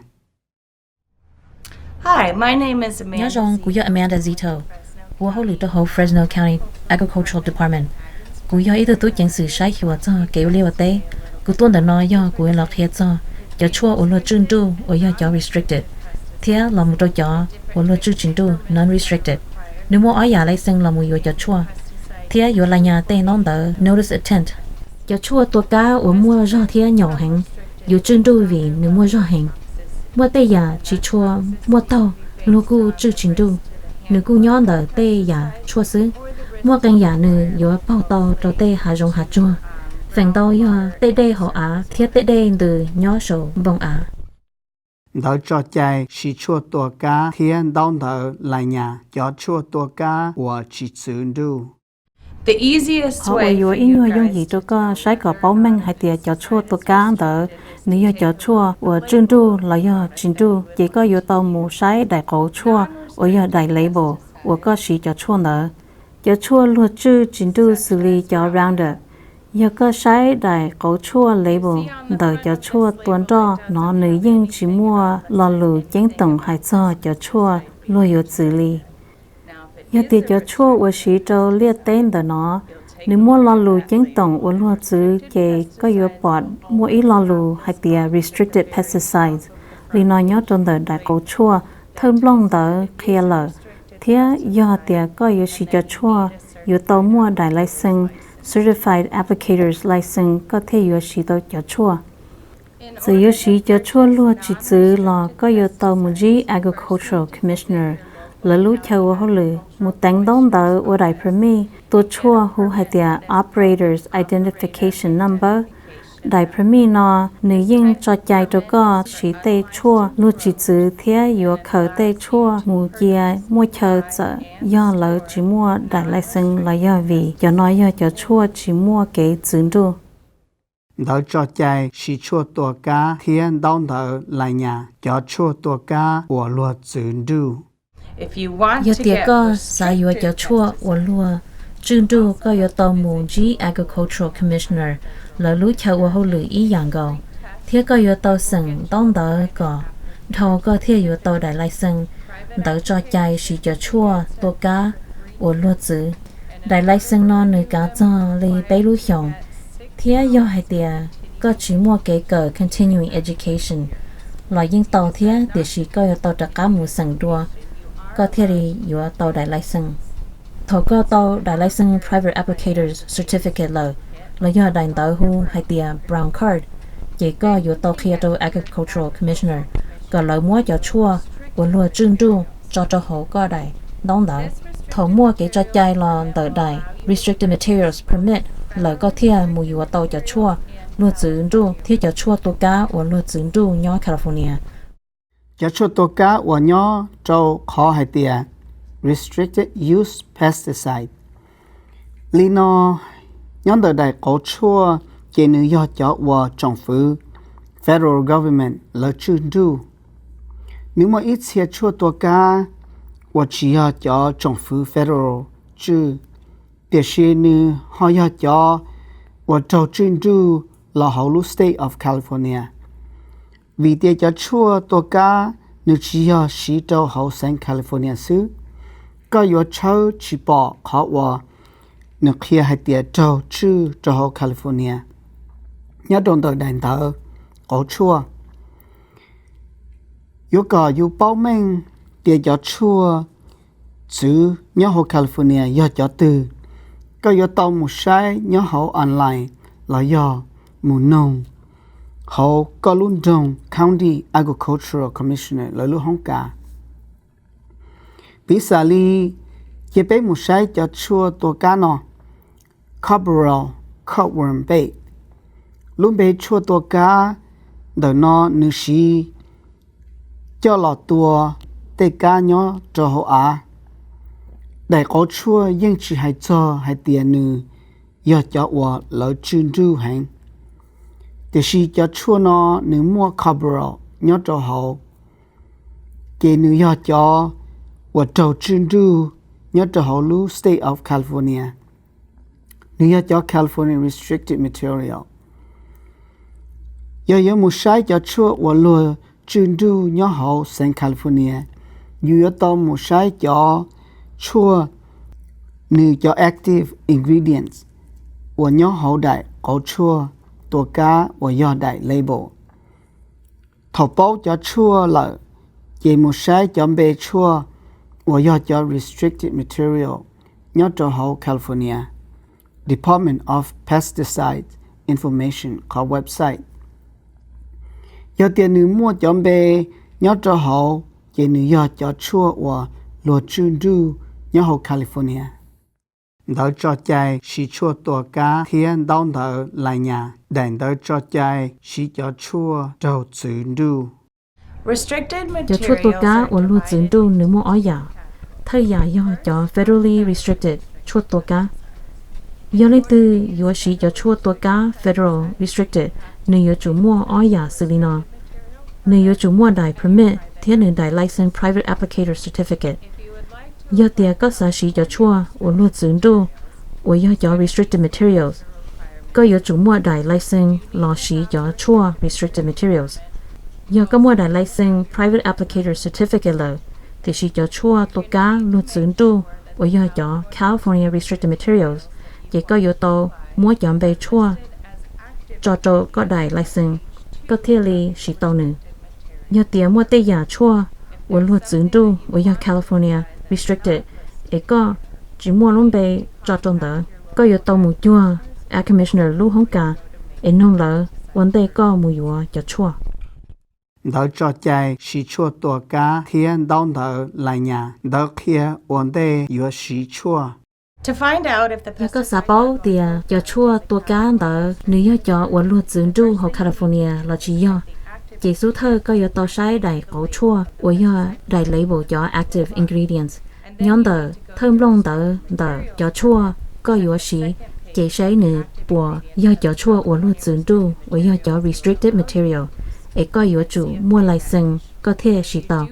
Nyob zoo, kuv yog Amanda Zito, ua hauj lwm rau hauv Fresno County Agricultural Department. Kuv yog ib tug tub ceev xwm saib xyuas txog kev ua liaj ua teb. Kuv tuaj ntawm no yog kuv los qhia txog cov tshuaj uas luag tswj nruj uas yog cov restricted, thiab los mus rau cov uas luag tswj tsis nruj non-restricted. Nws muaj ob yam license los mus yuav cov tshuaj, thiab yuav lais nyas tej ntaub ntawv notice of intent. Cov tshuaj tua kab uas muaj zog thiab nyaum heev, yuav tswj nruj vim nws muaj zog heev. Muaj tej yam tsis tshua muaj taug, luag kuj tswj tsis nruj, nws kuj nyob ntawm tej yam tshuaj xwb. Muaj qee yam nws yuav paug tau rau tej hav zoov hav tsuag, feem ntau yog tej dej hauv av thiab tej dej ntws nyob saum npoo av. Ntawv tso cai siv tshuaj tua kab thiab ntaub ntawv lais nyas cov tshuaj tua kab uas tsis txwv nruj. Qhov uas yuav ib nyuag yooj yim rau koj saib kom paub meej hais tias cov tshuaj tua kab ntawd nws yog cov tshuaj uas tswj nruj los yog tsis nruj, ces koj yuav tau mus saib daim qauv tshuaj uas yog daim label uas koj siv cov tshuaj ntawd. Cov tshuaj luag tswj tsis nruj xws li cov Roundup, yog koj saib daim qauv tshuaj label ntawm cov tshuaj tua nroj no nws yeej tsis muaj lo lus ceeb toom hais txog cov tshuaj luag yuav txwv li. Yog tias cov tshuaj uas siv rau liaj teb ntawm no nws muaj lo lus ceeb toom uas luag txwv, ces koj yuav pom muaj ib lo lus hais tias restricted pesticides li no nyob rau ntawm daim qauv tshuaj. Thawj nplooj ntawd qhia lawm, thiab yog tias koj yuav siv cov tshuaj, yuav tau muaj daim license Certified Applicators License koj thiaj yuav siv tau cov tshuaj. Txawm yuav siv cov tshuaj luag tsis txwv los koj yuav tau mus ntsib Agricultural Commissioner lawv lub chaw ua hauj lwm mus teev ntaub ntawv ua daim permit tua tshuaj hu hais tias Operator's Identification Number. Daim permit no nws yeej tso cai rau koj siv tej tshuaj luag tsis txwv thiab yuav khaws tej tshuaj mus cia muaj chaw txawm yog lawv tsis muaj daim license los yog vim cov no yog cov tshuaj tsis muaj kev txwv nruj. Ntawv tso cai siv tshuaj tua kab thiab ntaub ntawv lais nyas cov tshuaj tua kab uas luag txwv nruj. Yog tias koj xav yuav cov tshuaj uas luag tswj nruj, koj yuav tau mus ntsib Agricultural Commissioner lawv lub chaw ua hauj lwm ib yam nkaus, thiab koj yuav tau xeem ntaub ntawv kom dhau koj thiaj yuav tau daim license, ntawv tso cai siv cov tshuaj tua kab uas luag txwv. Daim license no nws kav txog li peb lub xyoos, thiab yog hais tias koj tsis muaj kev kawm continuing education los yeej tau thiab, tiam sis koj yuav tau rov qab mus xeem dua koj thiaj li yuav tau daim license. Thaum koj tau daim license Private Applicator's Certificate lawm, los yog daim ntawv hu hais tias brown card, ces koj yuav tau qhia rau Agricultural Commissioner kom lawv muab cov tshuaj uas luag tswj nruj tso rau hauv koj daim ntaub ntawv. Thaum muaj kev tso cai los ntawm daim Restricted Materials Permit lawm, koj thiaj mus yuav tau cov tshuaj luag txwv nruj thiab cov tshuaj tua kab uas luag txwv nruj nyob California. Cov tshuaj tua kab uas nyob rau qhov hais tias Restricted Use Pesticide li no nyob ntawm daim qauv tshuaj, ces nws yog cov uas tsoom fwv federal government lawv tswj nruj. Nws muaj ib txhia tshuaj tua kab uas tsis yog cov tsoom fwv federal tswj, tiam sis nws ho yog cov uas raug tswj nruj los hauv lub State of California. Vim tias cov tshuaj tua kab nws tsis yog siv rau hauv xeev California xwb, koj yuav tshawb tsis pom qhov uas nws qhia hais tias raug tswj rau hauv California nyob rau ntawm daim ntawv qauv tshuaj. Yuav kom yus paub meej tias cov tshuaj txwv nyob hauv California yog cov twg, koj yuav tau mus saib nyob hauv online los yog mus noog hauv koj lub nroog County Agricultural Commissioner lawv lub hoob kas. Piv xam li, cia peb mus saib cov tshuaj tua kab no: Carbaryl cutworm bait. Lub npe tshuaj tua kab ntawm no nws siv coj los tua tej kab nyob rau hauv av. Daim qauv tshuaj yeej tsis hais txog hais tias nws yog cov uas lawv tswj nruj heev, tiam sis cov tshuaj no nws muaj carbaryl nyob rau hauv, ces nws yog cov uas raug tswj nruj nyob rau hauv lub State of California. Nws yog cov California Restricted Material. Yog yuav mus saib cov tshuaj uas luag tswj nruj nyob hauv xeev California, yus yuav tau mus saib cov tshuaj, nws cov active ingredients uas nyob hauv daim qauv tshuaj tua kab uas yog daim label. Thaum paub cov tshuaj lawm, ces mus saib cov npe tshuaj uas yog cov restricted material nyob rau hauv California Department of Pesticide Information qhov website. Yog tias nws muaj cov npe nyob rau hauv, ces nws yog cov tshuaj uas luag tswj nruj nyob hauv California. Ntawv tso cai siv tshuaj tua kab thiab ntaub ntawv lais nyas daim ntawv tso cai siv cov tshuaj raug txwv nruj. Cov tshuaj tua kab uas luag txwv nruj nws muaj ob yam. Thawj yam yog cov federally restricted tshuaj tua kab. Yog leej twg yuav siv cov tshuaj tua kab federal restricted, nws yuav tsum muaj ob yam xws li no: nws yuav tsum muaj daim permit thiab nws daim license private applicator certificate. Yog tias koj xav siv cov tshuaj uas luag txwv nruj uas yog cov restricted materials, koj yuav tsum muaj daim license los siv cov tshuaj restricted materials. Yog koj muaj daim license private applicator certificate lawm, tiam sis cov tshuaj tua kab luag txwv nruj uas yog cov California Restricted Materials, ces koj yuav tau muab cov npe tshuaj tso rau koj daim license, koj thiaj li siv tau nws. Yog tias muaj tej yam tshuaj uas luag txwv nruj uas yog California Restricted es koj tsis muaj lub npe tso rau ntawd, koj yuav tau mus cuag Ag Commissioner lub hoob kas es noog lawv ua ntej koj mus yuav cov tshuaj. Ntawv tso cai siv tshuaj tua kab thiab ntaub ntawv lais nyas. Ntawv qhia ua ntej yuav siv tshuaj. Yog koj xav paub tias cov tshuaj tua kab ntawd nws yog cov uas luag txwv nruj hauv California los tsis yog, ces xub thawj koj yuav tau saib daim qauv tshuaj uas yog daim label cov active ingredients nyob ntawm thawj nplooj ntawv ntawm cov tshuaj koj yuav siv, ces saib nws puas yog cov tshuaj uas luag txwv nruj uas yog cov restricted material, es koj yuav tsum muaj license koj thiaj siv tau.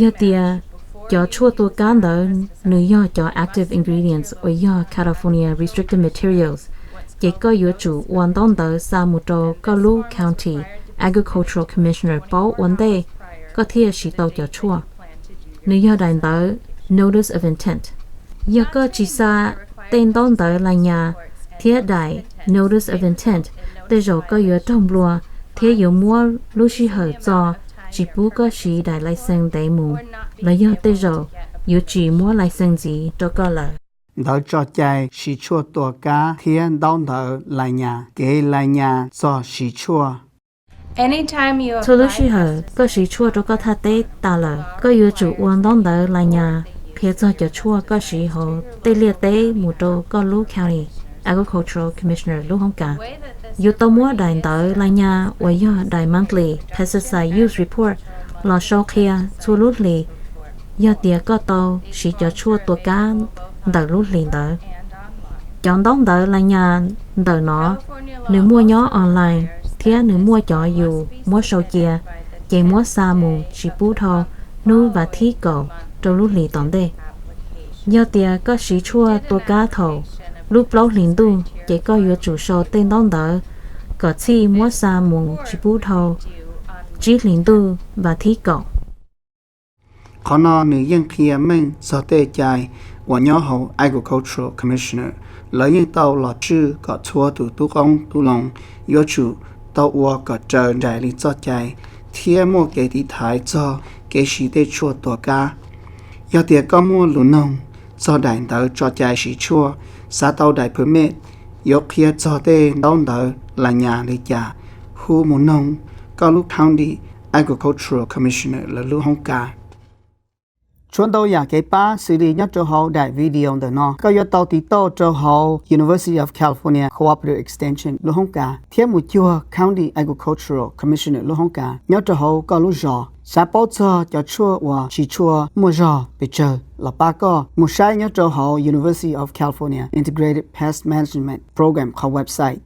Yog tias cov tshuaj tua kab ntawd nws yog cov active ingredients uas yog California Restricted Materials, ces koj yuav tsum ua ntaub ntawv xa mus rau koj lub County Agricultural Commissioner paub ua ntej koj thiaj siv tau cov tshuaj. Nws yog daim ntawv Notice of Intent. Yog koj tsis xa tej ntaub ntawv lais nyas thiab daim Notice of Intent, tej zaum koj yuav raug nplua thiab yuav muab lub sij hawm txo tsis pub koj siv daim license ntev mus, los yog tej zaum yuav tsis muab license ntxiv rau koj lawm. Ntawv tso cai siv tshuaj tua kab thiab ntaub ntawv lais nyas. Kev lais nyas txog siv tshuaj. Txhua lub sij hawm koj siv tshuaj rau koj thaj teb tas lawm, koj yuav tsum ua ntaub ntawv lais nyas qhia txog cov tshuaj koj siv hauv tej liaj teb mus rau koj lub County Agricultural Commissioner lub hoob kas. Yuav tau muab daim ntawv lais nyas uas yog daim Monthly Pesticide Use Report los sau qhia txhua lub hlis yog tias koj tau siv cov tshuaj tua kab ntawm lub hlis ntawd. Cov ntaub ntawv lais nyas ntawm no nws muaj nyob online thiab nws muaj cov yus muab sau cia, ces muab xa mus tsis pub dhau hnub vas thib kaum rau lub hlis tom ntej. Yog tias koj siv tshuaj tua kab thaum lub plaub hlis ntuj, ces koj yuav tsum sau tej ntaub ntawv kom txhij muab xa mus tsis pub dhau tsib hlis ntuj vas thib kaum. Qhov no nws yeej qhia meej txog tej cai uas nyob hauv Agricultural Commissioner. Lawv yeej tau los tswj kom txhua tus tub qoob tub loo yuav tsum tau ua kom raws nraim li txoj cai thiab muaj kev tiv thaiv txog kev siv tej tshuaj tua kab. Yog tias koj muaj lus noog txog daim ntawv tso cai siv tshuaj, xav tau daim permit, yuav qhia txog tej ntaub ntawv lais nyas li cas, hu mus noog koj lub County Agricultural Commissioner lawv lub hoob kas. Tshuav ntau yam kev pab xws li nyob rau hauv daim video ntawm no. Koj yuav tau tiv tauj rau hauv University of California Cooperative Extension lub hoob kas thiab mus cuag County Agricultural Commissioner lub hoob kas nyob rau hauv koj lub zos. Xav paub txog cov tshuaj uas siv tshuaj muaj zog pes tsawg los pab koj mus saib nyob rau hauv University of California Integrated Pest Management Program qhov website.